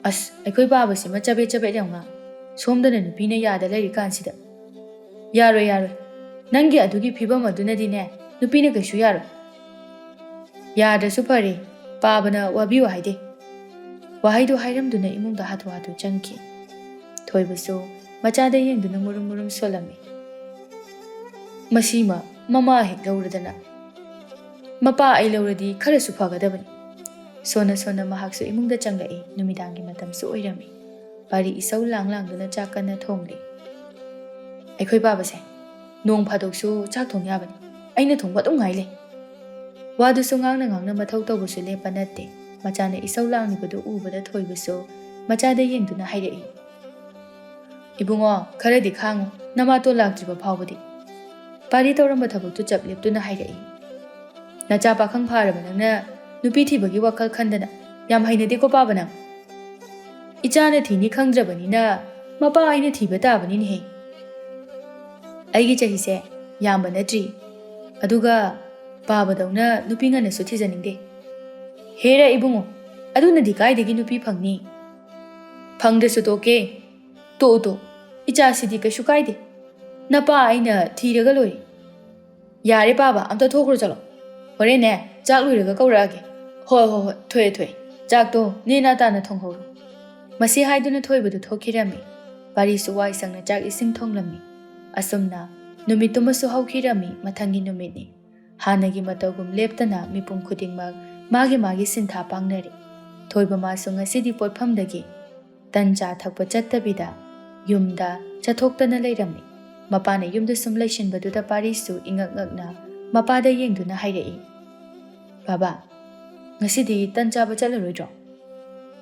ꯑꯁ, ꯑꯩꯈꯣꯏ ꯕꯥꯕꯁꯤꯃ ꯆꯕꯦꯠ ꯆꯕꯦꯠ ꯌꯥꯝ ꯉꯥꯡ꯫ ꯁꯣꯝꯗꯅ ꯅꯨꯄꯤꯅ ꯌꯥꯗ ꯂꯩꯔꯤꯀꯥꯟꯁꯤꯗ꯫" "ꯌꯥꯔꯣꯏ, ꯌꯥꯔꯣꯏ꯫ ꯅꯪꯒꯤ ꯑꯗꯨꯒꯤ ꯐꯤꯕꯝ ꯑꯗꯨꯅꯗꯤꯅꯦ, ꯅꯨꯄꯤꯅ ꯀꯩꯁꯨ ꯌꯥꯔꯣꯏ꯫" "ꯌꯥꯗ꯭ꯔꯁꯨ ꯐꯔꯦ, ꯄꯥꯕꯅ ꯋꯥꯕꯤꯌꯨ ꯍꯥꯏꯗꯦ꯫" ꯋꯥꯍꯩꯗꯨ ꯍꯥꯏꯔꯝꯗꯨꯅ ꯏꯃꯨꯡꯗ ꯍꯥꯊꯨ ꯍꯥꯊꯨ ꯆꯪꯈꯤ꯫ ꯊꯣꯏꯕꯁꯨ ꯃꯆꯥꯗ ꯌꯦꯡꯗꯨꯅ ꯃꯨꯔꯨꯝ ꯃꯨꯔꯨꯝ ꯁꯣꯜꯂꯝꯃꯤ꯫ "ꯃꯁꯤꯃ ꯃꯃꯥ ꯍꯦꯛ ꯂꯧꯔꯗꯅ꯫ ꯃꯄꯥ ꯑꯩ ꯂꯧꯔꯗꯤ ꯈꯔꯁꯨ ꯐꯒꯗꯕꯅꯤ꯫" ꯁꯣꯟꯅ ꯁꯣꯟꯅ ꯃꯍꯥꯛꯁꯨ ꯏꯃꯨꯡꯗ ꯆꯪꯂꯛꯏ꯫ ꯅꯨꯃꯤꯗꯥꯡꯒꯤ ꯃꯇꯝꯁꯨ ꯑꯣꯏꯔꯝꯃꯤ꯫ ꯄꯥꯔꯤ ꯏꯁꯧ ꯂꯥꯡ ꯂꯥꯡꯗꯨꯅ ꯆꯥꯛ ꯀꯟꯅ ꯊꯣꯡꯂꯤ꯫ "ꯑꯩꯈꯣꯏ ꯄꯥꯕꯁꯦ ꯅꯣꯡ ꯐꯥꯗꯣꯛꯁꯨ ꯆꯥꯛ ꯊꯣꯡ ꯌꯥꯕꯅꯤ꯫ ꯑꯩꯅ ꯊꯣꯡꯕ ꯑꯗꯨꯝ ꯉꯥꯏ ꯂꯩ꯫" ꯋꯥꯗꯨꯁꯨ ꯉꯥꯡꯅ ꯉꯥꯡꯅ ꯃꯊꯧ ꯇꯧꯕꯁꯨ ꯂꯦꯞꯄ ꯅꯠꯇꯦ꯫ ꯃꯆꯥꯅ ꯏꯁꯧ ꯂꯥꯡꯂꯤꯕꯗꯨ ꯎꯕꯗ ꯊꯣꯏꯕꯁꯨ ꯃꯆꯥꯗ ꯌꯦꯡꯗꯨꯅ ꯍꯥꯏꯔꯛꯏ, "ꯏꯕꯨꯡꯉꯣ, ꯈꯔꯗꯤ ꯈꯥꯡꯉꯨ꯫ ꯅꯃꯥꯇꯣꯟ ꯂꯥꯛꯇ꯭ꯔꯤꯕ ꯐꯥꯎꯕꯗꯤ꯫ ꯄꯥꯔꯤ ꯇꯧꯔꯝꯕ ꯊꯕꯛꯇꯨ ꯆꯞ ꯂꯦꯞꯇꯨꯅ ꯍꯥꯏꯔꯛꯏ꯫ ꯅꯆꯥ ꯄꯥꯈꯪ ꯐꯥꯔꯕ ꯅꯪꯅ ꯅꯨꯄꯤ ꯊꯤꯕꯒꯤ ꯋꯥꯈꯜ ꯈꯟꯗꯅ ꯌꯥꯝ ꯍꯩꯅꯗꯦꯀꯣ ꯄꯥꯕ ꯅꯪ꯫ ꯏꯆꯥꯅ ꯊꯤꯅꯤ ꯈꯪꯗ꯭ꯔꯕꯅꯤꯅ ꯃꯄꯥ ꯑꯩꯅ ꯊꯤꯕ ꯇꯥꯕꯅꯤꯅꯦꯍꯦ꯫ ꯑꯩꯒꯤ ꯆꯍꯤꯁꯦ ꯌꯥꯝꯕ ꯅꯠꯇ꯭ꯔꯤ꯫ ꯑꯗꯨꯒ ꯄꯥꯕꯗꯧꯅ ꯅꯨꯄꯤ ꯉꯟꯅꯁꯨ ꯊꯤꯖꯅꯤꯡꯗꯦ꯫ ꯍꯦꯔꯥ ꯏꯕꯨꯡꯉꯣ, ꯑꯗꯨꯅꯗꯤ ꯀꯥꯏꯗꯒꯤ ꯅꯨꯄꯤ ꯐꯪꯅꯤ? ꯐꯪꯗ꯭ꯔꯁꯨ ꯇꯣꯛꯀꯦ꯫ ꯇꯣꯛꯎ ꯇꯣꯛꯎ, ꯏꯆꯥꯁꯤꯗꯤ ꯀꯩꯁꯨ ꯀꯥꯏꯗꯦ꯫ ꯅꯄꯥ ꯑꯩꯅ ꯊꯤꯔꯒ ꯂꯣꯏꯔꯦ꯫ ꯌꯥꯔꯦ ꯄꯥꯕ, ꯑꯝꯇ ꯊꯣꯛꯈ꯭ꯔꯣ ꯆꯠꯂꯣ꯫ ꯍꯣꯔꯦꯟꯅꯦ ꯆꯥꯛ ꯂꯣꯏꯔꯒ ꯀꯧꯔꯛꯑꯒꯦ꯫ ꯍꯣꯏ ꯍꯣꯏ ꯍꯣꯏ, ꯊꯣꯛꯑꯦ ꯊꯣꯛꯑꯦ꯫ ꯆꯥꯛꯇꯣ ꯅꯦꯅꯥ ꯇꯥꯅ ꯊꯣꯡꯍꯧꯔꯣ꯫ ꯃꯁꯤ ꯍꯥꯏꯗꯨꯅ ꯊꯣꯏꯕꯗꯨ ꯊꯣꯛꯈꯤꯔꯝꯃꯤ꯫ ꯄꯥꯔꯤꯁꯨ ꯋꯥꯏ ꯁꯪꯅ ꯆꯥꯛ ꯏꯁꯤꯡ ꯊꯣꯡꯂꯝꯃꯤ꯫ ꯑꯁꯨꯝꯅ ꯅꯨꯃꯤꯠꯇꯨꯃꯁꯨ ꯍꯧꯈꯤꯔꯝꯃꯤ꯫ ꯃꯊꯪꯒꯤ ꯅꯨꯃꯤꯠꯅꯤ꯫ ꯍꯥꯟꯅꯒꯤ ꯃꯇꯧꯒꯨꯝ ꯂꯦꯞꯇꯅ ꯃꯤꯄꯨꯝ ꯈꯨꯗꯤꯡꯃꯛ ꯃꯥꯒꯤ ꯃꯥꯒꯤ ꯁꯤꯟꯊꯥ ꯄꯥꯡꯅꯔꯤ꯫ ꯊꯣꯏꯕ ꯃꯥꯁꯨ ꯉꯁꯤꯗꯤ ꯄꯣꯠꯐꯝꯗꯒꯤ ꯇꯟ ꯆꯥ ꯊꯛꯄ ꯆꯠꯇꯕꯤꯗ ꯌꯨꯝꯗ ꯆꯠꯊꯣꯛꯇꯅ ꯂꯩꯔꯝꯃꯤ꯫ ꯃꯄꯥꯅ ꯌꯨꯝꯗ ꯁꯨꯝ ꯂꯩꯁꯤꯟꯕꯗꯨꯗ ꯄꯥꯔꯤꯁꯨ ꯏꯉꯛ ꯉꯛꯅ ꯃꯄꯥꯗ ꯌꯦꯡꯗꯨꯅ ꯍꯥꯏꯔꯛꯏ, "ꯕꯥꯕꯥ, ꯉꯁꯤꯗꯤ ꯇꯟ ꯆꯥꯕ ꯆꯠꯂꯔꯣꯏꯗ꯭ꯔꯣ?"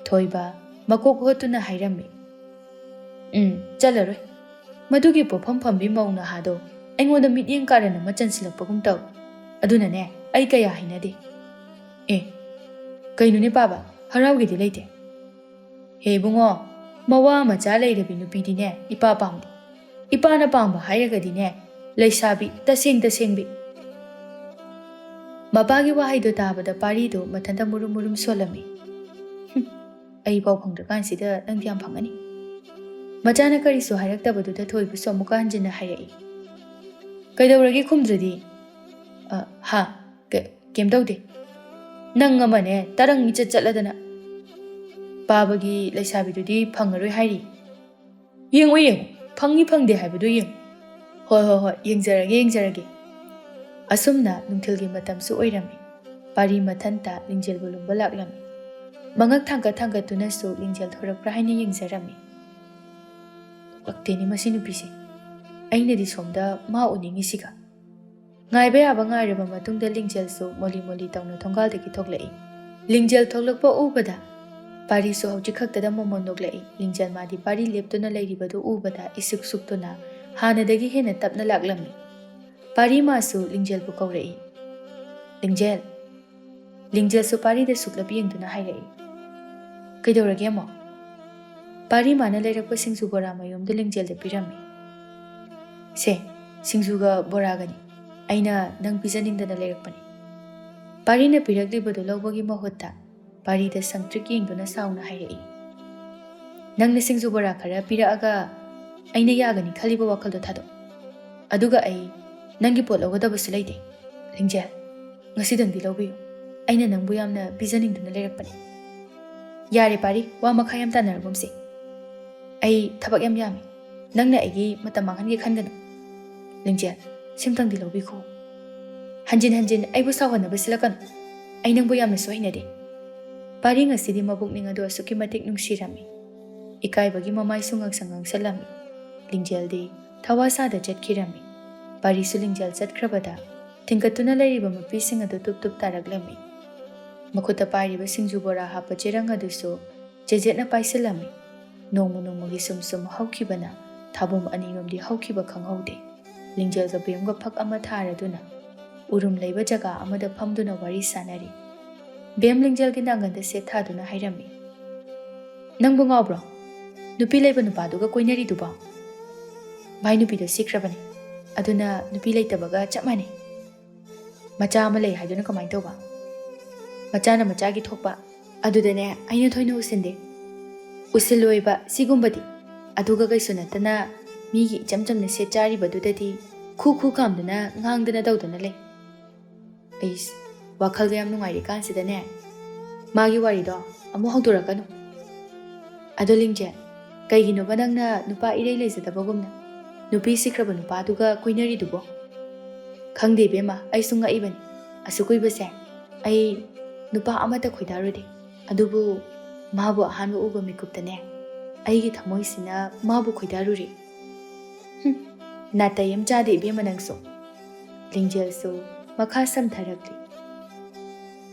ꯊꯣꯏꯕ ꯃꯀꯣꯛ ꯍꯣꯠꯇꯨꯅ ꯍꯥꯏꯔꯝꯃꯤ, "ꯎꯝ, ꯆꯠꯂꯔꯣꯏ꯫ ꯃꯗꯨꯒꯤ ꯄꯣꯠꯐꯝ ꯐꯝꯕꯤ ꯃꯧ ꯅꯍꯥꯗꯣ ꯑꯩꯉꯣꯟꯗ ꯃꯤꯠꯌꯦꯡ ꯀꯥꯔꯟ ꯑꯃ ꯆꯟꯁꯤꯜꯂꯛꯄꯒꯨꯝ ꯇꯧ꯫ ꯑꯗꯨꯅꯅꯦ ꯑꯩ ꯀꯌꯥ ꯍꯩꯅꯗꯦ꯫" "ꯑꯦ, ꯀꯩꯅꯣꯅꯦ ꯄꯥꯕ, ꯍꯔꯥꯎꯒꯦꯗꯤ ꯂꯩꯇꯦ?" "ꯍꯦ ꯏꯕꯨꯡꯉꯣ, ꯃꯋꯥ ꯃꯆꯥ ꯂꯩꯔꯕꯤ ꯅꯨꯄꯤꯗꯤꯅꯦ ꯏꯄꯥ ꯄꯥꯝꯗꯦ꯫ ꯏꯄꯥꯅ ꯄꯥꯝꯕ ꯍꯥꯏꯔꯒꯗꯤꯅꯦ ꯂꯩꯁꯥꯕꯤ ꯇꯁꯦꯡ ꯇꯁꯦꯡꯕꯤ꯫" ꯃꯄꯥꯒꯤ ꯋꯥꯍꯩꯗꯣ ꯇꯥꯕꯗ ꯄꯥꯔꯤꯗꯣ ꯃꯊꯟꯇ ꯃꯨꯔꯨꯝ ꯃꯨꯔꯨꯝ ꯁꯣꯜꯂꯝꯃꯤ꯫ "ꯍꯨꯝ, ꯑꯩ ꯄꯥꯎ ꯐꯪꯗ꯭ꯔꯀꯥꯟꯁꯤꯗ ꯅꯪꯗꯤ ꯌꯥꯝ ꯐꯪꯒꯅꯤ꯫" ꯃꯆꯥꯅ ꯀꯔꯤꯁꯨ ꯍꯥꯏꯔꯛꯇꯕꯗꯨꯗ ꯊꯣꯏꯕꯁꯨ ꯑꯃꯨꯛꯀ ꯍꯟꯖꯤꯟꯅ ꯍꯥꯏꯔꯛꯏ, "ꯀꯩꯗꯧꯔꯒꯦ ꯈꯨꯝꯗ꯭ꯔꯗꯤ?" "ꯑ, ꯍꯥ? ꯀ-, ꯀꯩꯝ ꯇꯧꯗꯦ꯫ ꯅꯪ ꯑꯃꯅꯦ ꯇꯔꯪ ꯏꯆꯠ ꯆꯠꯂꯗꯅ꯫ ꯄꯥꯕꯒꯤ ꯂꯩꯁꯥꯕꯤꯗꯨꯗꯤ ꯐꯪꯉꯔꯣꯏ ꯍꯥꯏꯔꯤ꯫ ꯌꯦꯡꯉꯨ ꯌꯦꯡꯉꯨ, ꯐꯪꯉꯤ ꯐꯪꯗꯦ ꯍꯥꯏꯕꯗꯨ ꯌꯦꯡꯉꯨ꯫" "ꯍꯣꯏ ꯍꯣꯏ ꯍꯣꯏ, ꯌꯦꯡꯖꯔꯒꯦ ꯌꯦꯡꯖꯔꯒꯦ꯫" ꯑꯁꯨꯝꯅ ꯅꯨꯡꯊꯤꯜꯒꯤ ꯃꯇꯝꯁꯨ ꯑꯣꯏꯔꯝꯃꯤ꯫ ꯄꯥꯔꯤ ꯃꯊꯟꯇ ꯂꯤꯡꯖꯦꯜꯕꯨ ꯂꯨꯝꯕ ꯂꯥꯛꯂꯝꯃꯤ꯫ ꯃꯉꯛ ꯊꯥꯡꯒꯠ ꯊꯥꯡꯒꯠꯇꯨꯅꯁꯨ ꯂꯤꯡꯖꯦꯜ ꯊꯣꯔꯛꯄ꯭ꯔꯥ ꯍꯥꯏꯅ ꯌꯦꯡꯖꯔꯝꯃꯤ꯫ "ꯂꯥꯛꯇꯦꯅꯦ ꯃꯁꯤ ꯅꯨꯄꯤꯁꯦ꯫ ꯑꯩꯅꯗꯤ ꯁꯣꯝꯗ ꯃꯥ ꯎꯅꯤꯡꯉꯤꯁꯤꯒ꯫" ꯉꯥꯏꯕ ꯌꯥꯕ ꯉꯥꯏꯔꯕ ꯃꯇꯨꯡꯗ ꯂꯤꯡꯖꯦꯜꯁꯨ ꯃꯣꯂꯤ ꯃꯣꯂꯤ ꯇꯧꯅ ꯊꯣꯡꯒꯥꯜꯗꯒꯤ ꯊꯣꯛꯂꯛꯏ꯫ ꯂꯤꯡꯖꯦꯜ ꯊꯣꯛꯂꯛꯄ ꯎꯕꯗ ꯄꯥꯔꯤꯁꯨ ꯍꯧꯖꯤꯛ ꯈꯛꯇꯗ ꯃꯣꯃꯣꯟ ꯅꯣꯛꯂꯛꯏ꯫ ꯂꯤꯡꯖꯦꯜ ꯃꯥꯗꯤ ꯄꯥꯔꯤ ꯂꯦꯞꯇꯨꯅ ꯂꯩꯔꯤꯕꯗꯨ ꯎꯕꯗ ꯏꯁꯨꯛ ꯁꯨꯛꯇꯨꯅ ꯍꯥꯟꯅꯗꯒꯤ ꯍꯦꯟꯅ ꯇꯞꯅ ꯂꯥꯛꯂꯝꯃꯤ꯫ ꯄꯥꯔꯤꯃꯥꯁꯨ ꯂꯤꯡꯖꯦꯜꯕꯨ ꯀꯧꯔꯛꯏ꯫ "ꯂꯤꯡꯖꯦꯜ!" ꯂꯤꯡꯖꯦꯜꯁꯨ ꯄꯥꯔꯤꯗ ꯁꯨꯛꯂꯞ ꯌꯦꯡꯗꯨꯅ ꯍꯥꯏꯔꯛꯏ꯫ "ꯀꯩꯗꯧꯔꯒꯦ ꯑꯃꯨꯛ?" ꯄꯥꯔꯤꯃꯥꯅ ꯂꯩꯔꯛꯄ ꯁꯤꯡꯖꯨ ꯕꯣꯔꯥ ꯃꯌꯨꯝꯗꯨ ꯂꯤꯡꯖꯦꯜꯗ ꯄꯤꯔꯝꯃꯤ꯫ "ꯁꯦ, ꯁꯤꯡꯖꯨꯒ ꯕꯣꯔꯥꯒꯅꯤ꯫ ꯑꯩꯅ ꯅꯪ ꯄꯤꯖꯅꯤꯡꯗꯅ ꯂꯩꯔꯛꯄꯅꯤ꯫" ꯄꯥꯔꯤꯅ ꯄꯤꯔꯛꯂꯤꯕꯗꯨ ꯂꯧꯕꯒꯤ ꯃꯍꯨꯠꯇ ꯄꯥꯔꯤꯗ ꯁꯪꯇ꯭ꯔꯤꯛ ꯌꯦꯡꯗꯨꯅ ꯁꯥꯎꯅ ꯍꯥꯏꯔꯛꯏ꯫ "ꯅꯪꯅ ꯁꯤꯡꯖꯨ ꯕꯣꯔꯥ ꯈꯔ ꯄꯤꯔꯛꯑꯒ ꯑꯩꯅ ꯌꯥꯒꯅꯤ ꯈꯜꯂꯤꯕ ꯋꯥꯈꯜꯗꯣ ꯊꯥꯗꯣꯛ꯫ ꯑꯗꯨꯒ ꯑꯩ ꯅꯪꯒꯤ ꯄꯣꯠ ꯂꯧꯒꯗꯕꯁꯨ ꯂꯩꯇꯦ꯫ ꯂꯤꯡꯖꯦꯜ, ꯉꯁꯤꯗꯪꯗꯤ ꯂꯧꯕꯤꯌꯨ꯫ ꯑꯩꯅ ꯅꯪꯕꯨ ꯌꯥꯝꯅ ꯄꯤꯖꯅꯤꯡꯗꯨꯅ ꯂꯩꯔꯛꯄꯅꯤ꯫" "ꯌꯥꯔꯦ ꯄꯥꯔꯤ, ꯋꯥ ꯃꯈꯥ ꯌꯥꯝ ꯇꯥꯟꯅꯔꯒꯨꯝꯁꯦ꯫ ꯑꯩ ꯊꯕꯛ ꯌꯥꯝ ꯌꯥꯝꯃꯤ꯫ ꯅꯪꯅ ꯑꯩꯒꯤ ꯃꯇꯝ ꯃꯥꯡꯍꯟꯒꯦ ꯈꯟꯒꯅꯨ꯫ ꯂꯤꯡꯖꯦꯜ, ꯁꯤꯝꯇꯪꯗꯤ ꯂꯧꯕꯤꯈꯣ꯫ ꯍꯟꯖꯤꯟ ꯍꯟꯖꯤꯟ ꯑꯩꯕꯨ ꯁꯥꯎꯍꯟꯅꯕ ꯁꯤꯜꯂꯛꯀꯅꯨ꯫ ꯑꯩ ꯅꯪꯕꯨ ꯌꯥꯝꯅꯁꯨ ꯍꯩꯅꯗꯦ꯫" ꯄꯥꯔꯤ ꯉꯁꯤꯗꯤ ꯃꯕꯨꯛꯅꯤꯡ ꯑꯗꯨ ꯑꯁꯨꯛꯀꯤ ꯃꯇꯤꯛ ꯅꯨꯡꯁꯤꯔꯝꯃꯤ꯫ ꯏꯀꯥꯏꯕꯒꯤ ꯃꯃꯥꯏꯁꯨ ꯉꯥꯡꯁꯪ ꯉꯥꯡꯁꯜꯂꯝꯃꯤ꯫ ꯂꯤꯡꯖꯦꯜꯗꯤ ꯊꯋꯥ ꯁꯥꯗ ꯆꯠꯈꯤꯔꯝꯃꯤ꯫ ꯄꯥꯔꯤꯁꯨ ꯂꯤꯡꯖꯦꯜ ꯆꯠꯈ꯭ꯔꯕꯗ ꯊꯤꯡꯒꯠꯇꯨꯅ ꯂꯩꯔꯤꯕ ꯃꯄꯤꯁꯤꯡ ꯑꯗꯨ ꯇꯨꯞ ꯇꯨꯞ ꯇꯥꯔꯛꯂꯝꯃꯤ꯫ ꯃꯈꯨꯠꯇ ꯄꯥꯏꯔꯤꯕ ꯁꯤꯡꯖꯨ ꯕꯣꯔꯥ ꯍꯥꯞꯄ ꯆꯦꯔꯪ ꯑꯗꯨꯁꯨ ꯆꯦꯖꯦꯠꯅ ꯄꯥꯏꯁꯤꯜꯂꯝꯃꯤ꯫ ꯅꯣꯡꯃ ꯅꯣꯡꯃꯒꯤ ꯁꯨꯝ ꯁꯨꯝ ꯍꯧꯈꯤꯕꯅ ꯊꯥꯕꯨꯝ ꯑꯅꯤꯔꯣꯝꯗꯤ ꯍꯧꯈꯤꯕ ꯈꯪꯍꯧꯗꯦ꯫ ꯂꯤꯡꯖꯦꯜꯒ ꯕꯦꯝꯒ ꯐꯛ ꯑꯃ ꯊꯥꯔꯗꯨꯅ ꯎꯔꯨꯝ ꯂꯩꯕ ꯖꯒꯥ ꯑꯃꯗ ꯐꯝꯗꯨꯅ ꯋꯥꯔꯤ ꯁꯥꯅꯔꯤ꯫ ꯕꯦꯝ ꯂꯤꯡꯖꯦꯜꯒꯤ ꯅꯥꯡꯒꯟꯗ ꯁꯦꯠ ꯊꯥꯗꯨꯅ ꯍꯥꯏꯔꯝꯃꯤ, "ꯅꯪꯕꯨ ꯉꯥꯎꯕ꯭ꯔꯣ? ꯅꯨꯄꯤ ꯂꯩꯕ ꯅꯨꯄꯥꯗꯨꯒ ꯀꯣꯏꯅꯔꯤꯗꯨꯕꯣ?" "ꯃꯥꯏ ꯅꯨꯄꯤꯗꯣ ꯁꯤꯈ꯭ꯔꯕꯅꯤ꯫ ꯑꯗꯨꯅ ꯅꯨꯄꯤ ꯂꯩꯇꯕꯒ ꯆꯞ ꯃꯥꯟꯅꯩ꯫" "ꯃꯆꯥ ꯑꯃ ꯂꯩ ꯍꯥꯏꯗꯨꯅ ꯀꯃꯥꯏꯅ ꯇꯧꯕ?" "ꯃꯆꯥꯅ ꯃꯆꯥꯒꯤ ꯊꯣꯛꯄ꯫ ꯑꯗꯨꯗꯅꯦ, ꯑꯩꯅ ꯊꯣꯏꯅ ꯎꯁꯤꯟꯗꯦ꯫" "ꯎꯁꯤꯜꯂꯣꯏꯕ ꯁꯤꯒꯨꯝꯕꯗꯤ꯫ ꯑꯗꯨꯒ ꯀꯩꯁꯨ ꯅꯠꯇꯅ ꯃꯤꯒꯤ ꯏꯆꯝ ꯆꯝꯅ ꯁꯦꯠ ꯆꯥꯔꯤꯕꯗꯨꯗꯗꯤ ꯈꯨ ꯈꯨ ꯀꯥꯝꯗꯨꯅ ꯉꯥꯡꯗꯅ ꯇꯧꯗꯨꯅ ꯂꯩ꯫" ꯑꯩꯁ, ꯋꯥꯈꯜꯒ ꯌꯥꯝ ꯅꯨꯡꯉꯥꯏꯔꯤꯀꯥꯟꯁꯤꯗꯅꯦ, ꯃꯥꯒꯤ ꯋꯥꯔꯤꯗꯣ ꯑꯃꯨꯛ ꯍꯧꯗꯣꯔꯛꯀꯅꯨ꯫ "ꯑꯗꯣ ꯂꯤꯡꯖꯦꯜ, ꯀꯩꯒꯤꯅꯣꯕ ꯅꯪꯅ ꯅꯨꯄꯥ ꯏꯔꯩ ꯂꯩꯖꯗꯕꯒꯨꯝꯅ ꯅꯨꯄꯤ ꯁꯤꯈ꯭ꯔꯕ ꯅꯨꯄꯥꯗꯨꯒ ꯀꯣꯏꯅꯔꯤꯗꯨꯕꯣ?" "ꯈꯪꯗꯦ ꯏꯕꯦꯝꯃ, ꯑꯩꯁꯨ ꯉꯛꯏꯕꯅꯤ꯫ ꯑꯁꯨꯛ ꯀꯨꯏꯕꯁꯦ ꯑꯩ ꯅꯨꯄꯥ ꯑꯃꯠꯇ ꯈꯣꯏꯗꯥꯔꯨꯗꯦ꯫ ꯑꯗꯨꯕꯨ ꯃꯥꯕꯨ ꯑꯍꯥꯟꯕ ꯎꯕ ꯃꯤꯀꯨꯞꯇꯅꯦ, ꯑꯩꯒꯤ ꯊꯃꯣꯏꯁꯤꯅ ꯃꯥꯕꯨ ꯈꯣꯏꯗꯥꯔꯨꯔꯦ꯫" "ꯍꯨꯝ, ꯅꯥꯇꯩ ꯑꯃ ꯆꯥꯗꯦ ꯏꯕꯦꯝꯃ ꯅꯪꯁꯨ꯫" ꯂꯤꯡꯖꯦꯜꯁꯨ ꯃꯈꯥ ꯁꯝꯊꯔꯛꯂꯤ꯫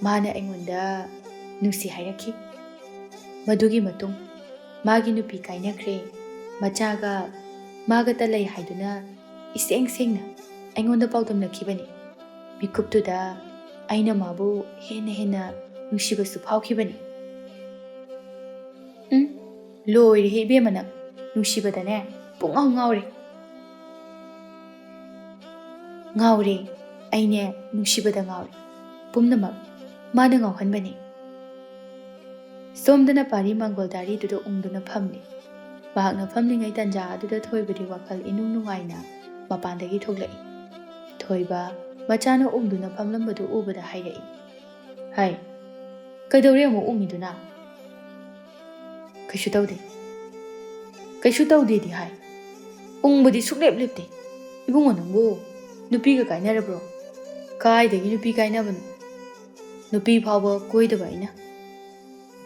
"ꯃꯥꯅ ꯑꯩꯉꯣꯟꯗ ꯅꯨꯡꯁꯤ ꯍꯥꯏꯔꯛꯈꯤ꯫ ꯃꯗꯨꯒꯤ ꯃꯇꯨꯡ ꯃꯥꯒꯤ ꯅꯨꯄꯤ ꯀꯥꯏꯅꯈ꯭ꯔꯦ, ꯃꯆꯥꯒ ꯃꯥꯒꯇ ꯂꯩ ꯍꯥꯏꯗꯨꯅ ꯏꯁꯦꯡ ꯁꯦꯡꯅ ꯑꯩꯉꯣꯟꯗ ꯄꯥꯎꯗꯝꯂꯛꯈꯤꯕꯅꯤ꯫ ꯃꯤꯀꯨꯞꯇꯨꯗ ꯑꯩꯅ ꯃꯥꯕꯨ ꯍꯦꯟꯅ ꯍꯦꯟꯅ ꯅꯨꯡꯁꯤꯕꯁꯨ ꯐꯥꯎꯈꯤꯕꯅꯤ꯫ ꯎꯝ, ꯂꯣꯏꯔꯦꯍꯦ ꯏꯕꯦꯝꯃ, ꯅꯪ ꯅꯨꯡꯁꯤꯕꯗꯅꯦ ꯄꯨꯡꯉꯥꯎ ꯉꯥꯎꯔꯦ꯫ ꯉꯥꯎꯔꯦ, ꯑꯩꯅꯦ ꯅꯨꯡꯁꯤꯕꯗ ꯉꯥꯎꯔꯦ꯫ ꯄꯨꯝꯅꯃꯛ ꯃꯥꯅ ꯉꯥꯎꯍꯟꯕꯅꯤ꯫ ꯁꯣꯝꯗꯅ ꯄꯥꯔꯤ ꯃꯥꯡꯒꯣꯜ ꯗꯥꯔꯤꯗꯨꯗ ꯎꯪꯗꯨꯅ ꯐꯝꯂꯤ꯫ ꯃꯍꯥꯛꯅ ꯐꯝꯂꯤꯉꯩ ꯇꯟꯖꯥ ꯑꯗꯨꯗ ꯊꯣꯏꯕꯗꯤ ꯋꯥꯈꯜ ꯏꯅꯨꯡ ꯅꯨꯡꯉꯥꯏꯅ ꯃꯄꯥꯟꯗꯒꯤ ꯊꯣꯛꯂꯛꯏ꯫ ꯊꯣꯏꯕ ꯃꯆꯥꯅ ꯎꯪꯗꯨꯅ ꯐꯝꯂꯝꯕꯗꯨ ꯎꯕꯗ ꯍꯥꯏꯔꯛꯏ, "ꯍꯥꯏ, ꯀꯩꯗꯧꯔꯦ ꯑꯃꯨꯛ ꯎꯪꯉꯤꯗꯨꯅ?" "ꯀꯩꯁꯨ ꯇꯧꯗꯦ, ꯀꯩꯁꯨ ꯇꯧꯗꯦꯗꯤ ꯍꯥꯏ, ꯎꯪꯕꯗꯤ ꯁꯨꯛꯂꯦꯞ ꯂꯦꯞꯇꯦ꯫ ꯏꯕꯨꯡꯉꯣ, ꯅꯪꯕꯨ ꯅꯨꯄꯤꯒ ꯀꯥꯏꯅꯔꯕ꯭ꯔꯣ?" "ꯀꯥꯏꯗꯒꯤ ꯅꯨꯄꯤ ꯀꯥꯏꯅꯕꯅꯣ? ꯅꯨꯄꯤ ꯐꯥꯎꯕ ꯀꯣꯏꯗꯕ ꯑꯩꯅ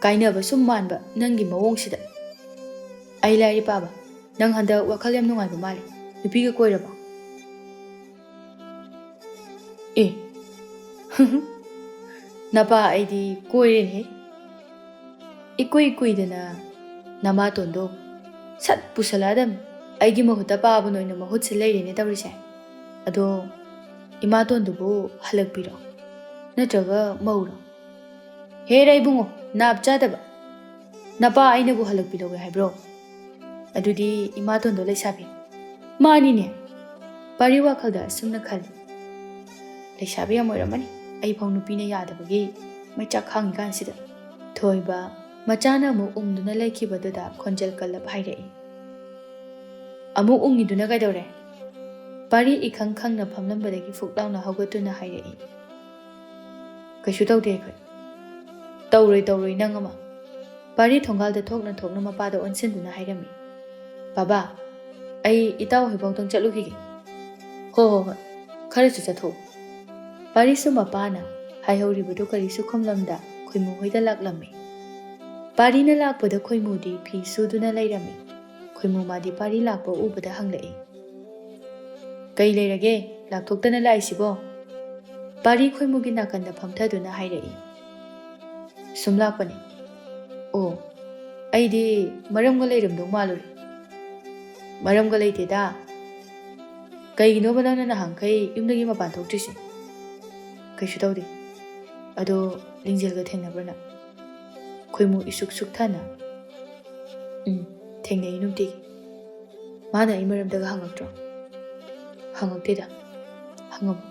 ꯀꯥꯏꯅꯕ ꯁꯨꯝ ꯃꯥꯟꯕ ꯅꯪꯒꯤ ꯃꯑꯣꯡꯁꯤꯗ꯫ ꯑꯩ ꯂꯥꯏꯔꯤꯛ ꯄꯥꯕ, ꯅꯪ ꯍꯟꯗꯛ ꯋꯥꯈꯜ ꯌꯥꯝ ꯅꯨꯡꯉꯥꯏꯕ ꯃꯥꯜꯂꯦ꯫ ꯅꯨꯄꯤꯒ ꯀꯣꯏꯔꯕ?" "ꯑꯦ, ꯅꯄꯥ ꯑꯩꯗꯤ ꯀꯣꯏꯔꯦꯅꯦ꯫ ꯏꯀꯨꯏ ꯀꯨꯏꯗꯅ ꯅꯃꯥꯇꯣꯟꯗꯣ ꯁꯠ ꯄꯨꯁꯜꯂꯛꯑꯗꯝ꯫ ꯑꯩꯒꯤ ꯃꯍꯨꯠꯇ ꯄꯥꯕꯅ ꯑꯣꯏꯅ ꯃꯍꯨꯠ ꯁꯤꯜ ꯂꯩꯔꯦꯅꯦ ꯇꯧꯔꯤꯁꯦ꯫ ꯑꯗꯣ ꯏꯃꯥꯇꯣꯟꯗꯨꯕꯨ ꯍꯜꯂꯛꯄꯤꯔꯣ? ꯅꯠꯇ꯭ꯔꯒ ꯃꯧꯔꯣ?" "ꯍꯦꯔꯥ ꯏꯕꯨꯡꯉꯣ, ꯅꯥꯞ ꯆꯥꯗꯕ! ꯅꯄꯥ ꯑꯩꯅꯕꯨ ꯍꯜꯂꯛꯄꯤꯔꯧꯋꯦ ꯍꯥꯏꯕ꯭ꯔꯣ? ꯑꯗꯨꯗꯤ ꯏꯃꯥꯇꯣꯟꯗꯣ ꯂꯩꯁꯥꯕꯤ"꯫ ꯃꯥꯅꯤꯅꯦ꯫ ꯄꯥꯔꯤ ꯋꯥꯈꯜꯗ ꯑꯁꯨꯝꯅ ꯈꯜꯂꯤ, "ꯂꯩꯁꯥꯕꯤ ꯌꯥꯝ ꯑꯣꯏꯔꯝꯃꯅꯤ, ꯑꯩꯐꯥꯎ ꯅꯨꯄꯤꯅ ꯌꯥꯗꯕꯒꯤ ꯃꯩꯆꯥꯛ ꯈꯥꯡꯉꯤꯀꯥꯟꯁꯤꯗ"꯫ ꯊꯣꯏꯕ ꯃꯆꯥꯅ ꯑꯃꯨꯛ ꯎꯪꯗꯨꯅ ꯂꯩꯈꯤꯕꯗꯨꯗ ꯈꯣꯟꯖꯦꯜ ꯀꯜꯂꯞ ꯍꯥꯏꯔꯛꯏ, "ꯑꯃꯨꯛ ꯎꯪꯉꯤꯗꯨꯅ ꯀꯩꯗꯧꯔꯦ?" ꯄꯥꯔꯤ ꯏꯈꯪ ꯈꯪꯅ ꯐꯝꯂꯝꯕꯗꯒꯤ ꯐꯨꯛ ꯂꯥꯎꯅ ꯍꯧꯒꯠꯇꯨꯅ ꯍꯥꯏꯔꯛꯏ, "ꯀꯩꯁꯨ ꯇꯧꯗꯦ ꯑꯩꯈꯣꯏ"꯫ "ꯇꯧꯔꯣꯏ, ꯇꯧꯔꯣꯏ ꯅꯪ ꯑꯃ"꯫ ꯄꯥꯔꯤ ꯊꯣꯡꯒꯥꯜꯗ ꯊꯣꯛꯅ ꯊꯣꯛꯅ ꯃꯄꯥꯗ ꯑꯣꯟꯁꯤꯟꯗꯨꯅ ꯍꯥꯏꯔꯝꯃꯤ, "ꯕꯥꯕꯥ, ꯑꯩ ꯏꯇꯥꯎ ꯍꯣꯏꯐꯥꯎꯗꯪ ꯆꯠꯂꯨꯈꯤꯒꯦ"꯫ "ꯍꯣ, ꯍꯣ, ꯍꯣꯏ, ꯈꯔꯁꯨ ꯆꯠꯊꯣꯛꯎ"꯫ ꯄꯥꯔꯤꯁꯨ ꯃꯄꯥꯅ ꯍꯥꯏꯍꯧꯔꯤꯕꯗꯨ ꯀꯔꯤꯁꯨ ꯈꯨꯝꯂꯝꯗ ꯈꯣꯏꯃꯨ ꯍꯣꯏꯗ ꯂꯥꯛꯂꯝꯃꯤ꯫ ꯄꯥꯔꯤꯅ ꯂꯥꯛꯄꯗ ꯈꯣꯏꯃꯨꯗꯤ ꯐꯤ ꯁꯨꯗꯨꯅ ꯂꯩꯔꯝꯃꯤ꯫ ꯈꯣꯏꯃꯨ ꯃꯥꯗꯤ ꯄꯥꯔꯤ ꯂꯥꯛꯄ ꯎꯕꯗ ꯍꯪꯂꯛꯏ, "ꯀꯩ ꯂꯩꯔꯒꯦ ꯂꯥꯛꯊꯣꯛꯇꯅ ꯂꯥꯛꯏꯁꯤꯕꯣ?" ꯄꯥꯔꯤ ꯈꯣꯏꯃꯨꯒꯤ ꯅꯥꯀꯟꯗ ꯐꯝꯊꯗꯨꯅ ꯍꯥꯏꯔꯛꯏ, "ꯁꯨꯝ ꯂꯥꯛꯄꯅꯤ"꯫ "ꯑꯣ, ꯑꯩꯗꯤ ꯃꯔꯝꯒ ꯂꯩꯔꯝꯗꯧ ꯃꯥꯜꯂꯨꯔꯦ"꯫ ꯃꯔꯝꯒ ꯂꯩꯇꯦꯗ꯫ ꯀꯩꯒꯤꯅꯣꯕ ꯅꯪꯅ ꯅꯍꯥꯟꯈꯩ ꯌꯨꯝꯗꯒꯤ ꯃꯄꯥꯟ ꯊꯣꯛꯇ꯭ꯔꯤꯁꯦ? ꯀꯩꯁꯨ ꯇꯧꯗꯦ꯫ ꯑꯗꯣ ꯂꯤꯡꯖꯦꯜꯒ ꯊꯦꯡꯅꯕ꯭ꯔꯥ ꯅꯪ? ꯈꯣꯏꯃꯨ ꯏꯁꯨꯛ ꯁꯨꯛꯊꯅ, "ꯎꯝ, ꯊꯦꯡꯅꯩ ꯅꯨꯡꯇꯤꯒꯤ꯫ ꯃꯥꯅ ꯑꯩ ꯃꯔꯝꯗꯒ ꯍꯪꯉꯛꯇ꯭ꯔꯣ?" "ꯍꯪꯉꯛꯇꯦꯗ꯫ ꯍꯪꯉꯝꯃꯣ꯫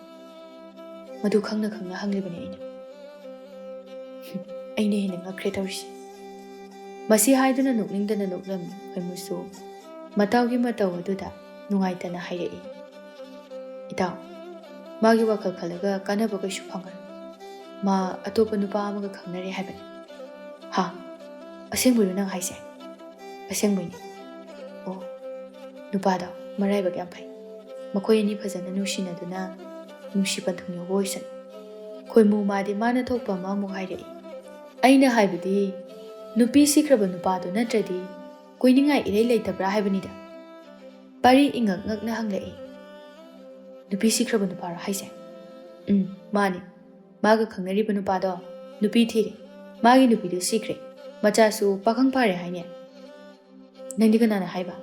ꯃꯗꯨ ꯈꯪꯅ ꯈꯪꯅ ꯍꯪꯂꯤꯕꯅꯤ ꯑꯩꯅ꯫" ꯑꯩꯅ ꯍꯦꯟꯅ ꯉꯛꯈ꯭ꯔꯦ ꯇꯧꯔꯤꯁꯦ꯫ ꯃꯁꯤ ꯍꯥꯏꯗꯨꯅ ꯅꯣꯛꯅꯤꯡꯗꯅ ꯅꯣꯛꯂꯝꯃꯤ ꯈꯣꯏꯃꯨꯁꯨ꯫ ꯃꯇꯥꯎꯒꯤ ꯃꯇꯧ ꯑꯗꯨꯗ ꯅꯨꯡꯉꯥꯏꯇꯅ ꯍꯥꯏꯔꯛꯏ, "ꯏꯇꯥꯎ, ꯃꯥꯒꯤ ꯋꯥꯈꯜ ꯈꯜꯂꯒ ꯀꯥꯟꯅꯕ ꯀꯩꯁꯨ ꯐꯪꯉꯔꯣꯏ꯫ ꯃꯥ ꯑꯇꯣꯞꯄ ꯅꯨꯄꯥ ꯑꯃꯒ ꯈꯪꯅꯔꯦ ꯍꯥꯏꯕꯅꯤ꯫" "ꯍꯥ? ꯑꯁꯦꯡꯕꯩꯔꯣ ꯅꯪ ꯍꯥꯏꯁꯦ?" "ꯑꯁꯦꯡꯕꯩꯅꯤ꯫" "ꯑꯣ, ꯅꯨꯄꯥꯗꯣ ꯃꯔꯥꯏꯕꯛ ꯌꯥꯝ ꯐꯩ꯫ ꯃꯈꯣꯏ ꯑꯅꯤ ꯐꯖꯅ ꯅꯨꯡꯁꯤꯅꯗꯨꯅ ꯅꯨꯡꯁꯤ ꯄꯟꯊꯨꯡ ꯌꯧꯕ ꯑꯣꯏꯁꯅꯨ꯫" ꯈꯣꯏꯃꯨ ꯃꯥꯗꯤ ꯃꯥꯅ ꯊꯣꯛꯄ ꯑꯃ ꯑꯃꯨꯛ ꯍꯥꯏꯔꯛꯏ꯫ ꯑꯩꯅ ꯍꯥꯏꯕꯗꯤ, ꯅꯨꯄꯤ ꯁꯤꯈ꯭ꯔꯕ ꯅꯨꯄꯥꯗꯨ ꯅꯠꯇ꯭ꯔꯗꯤ ꯀꯣꯏꯅꯤꯡꯉꯥꯏ ꯏꯔꯩ ꯂꯩꯇꯕ꯭ꯔꯥ ꯍꯥꯏꯕꯅꯤꯗ꯫ ꯄꯥꯔꯤ ꯏꯉꯛ ꯉꯛꯅ ꯍꯪꯂꯛꯏ, "ꯅꯨꯄꯤ ꯁꯤꯈ꯭ꯔꯕ ꯅꯨꯄꯥꯔꯣ ꯍꯥꯏꯁꯦ?" "ꯎꯝ, ꯃꯥꯅꯤ꯫ ꯃꯥꯒ ꯈꯪꯅꯔꯤꯕ ꯅꯨꯄꯥꯗꯣ ꯅꯨꯄꯤ ꯊꯤꯔꯦ꯫ ꯃꯥꯒꯤ ꯅꯨꯄꯤꯗꯨ ꯁꯤꯈ꯭ꯔꯦ꯫ ꯃꯆꯥꯁꯨ ꯄꯥꯈꯪ ꯐꯥꯔꯦ ꯍꯥꯏꯅꯦ꯫" "ꯅꯪꯗꯤ ꯀꯅꯥꯅ ꯍꯥꯏꯕ?"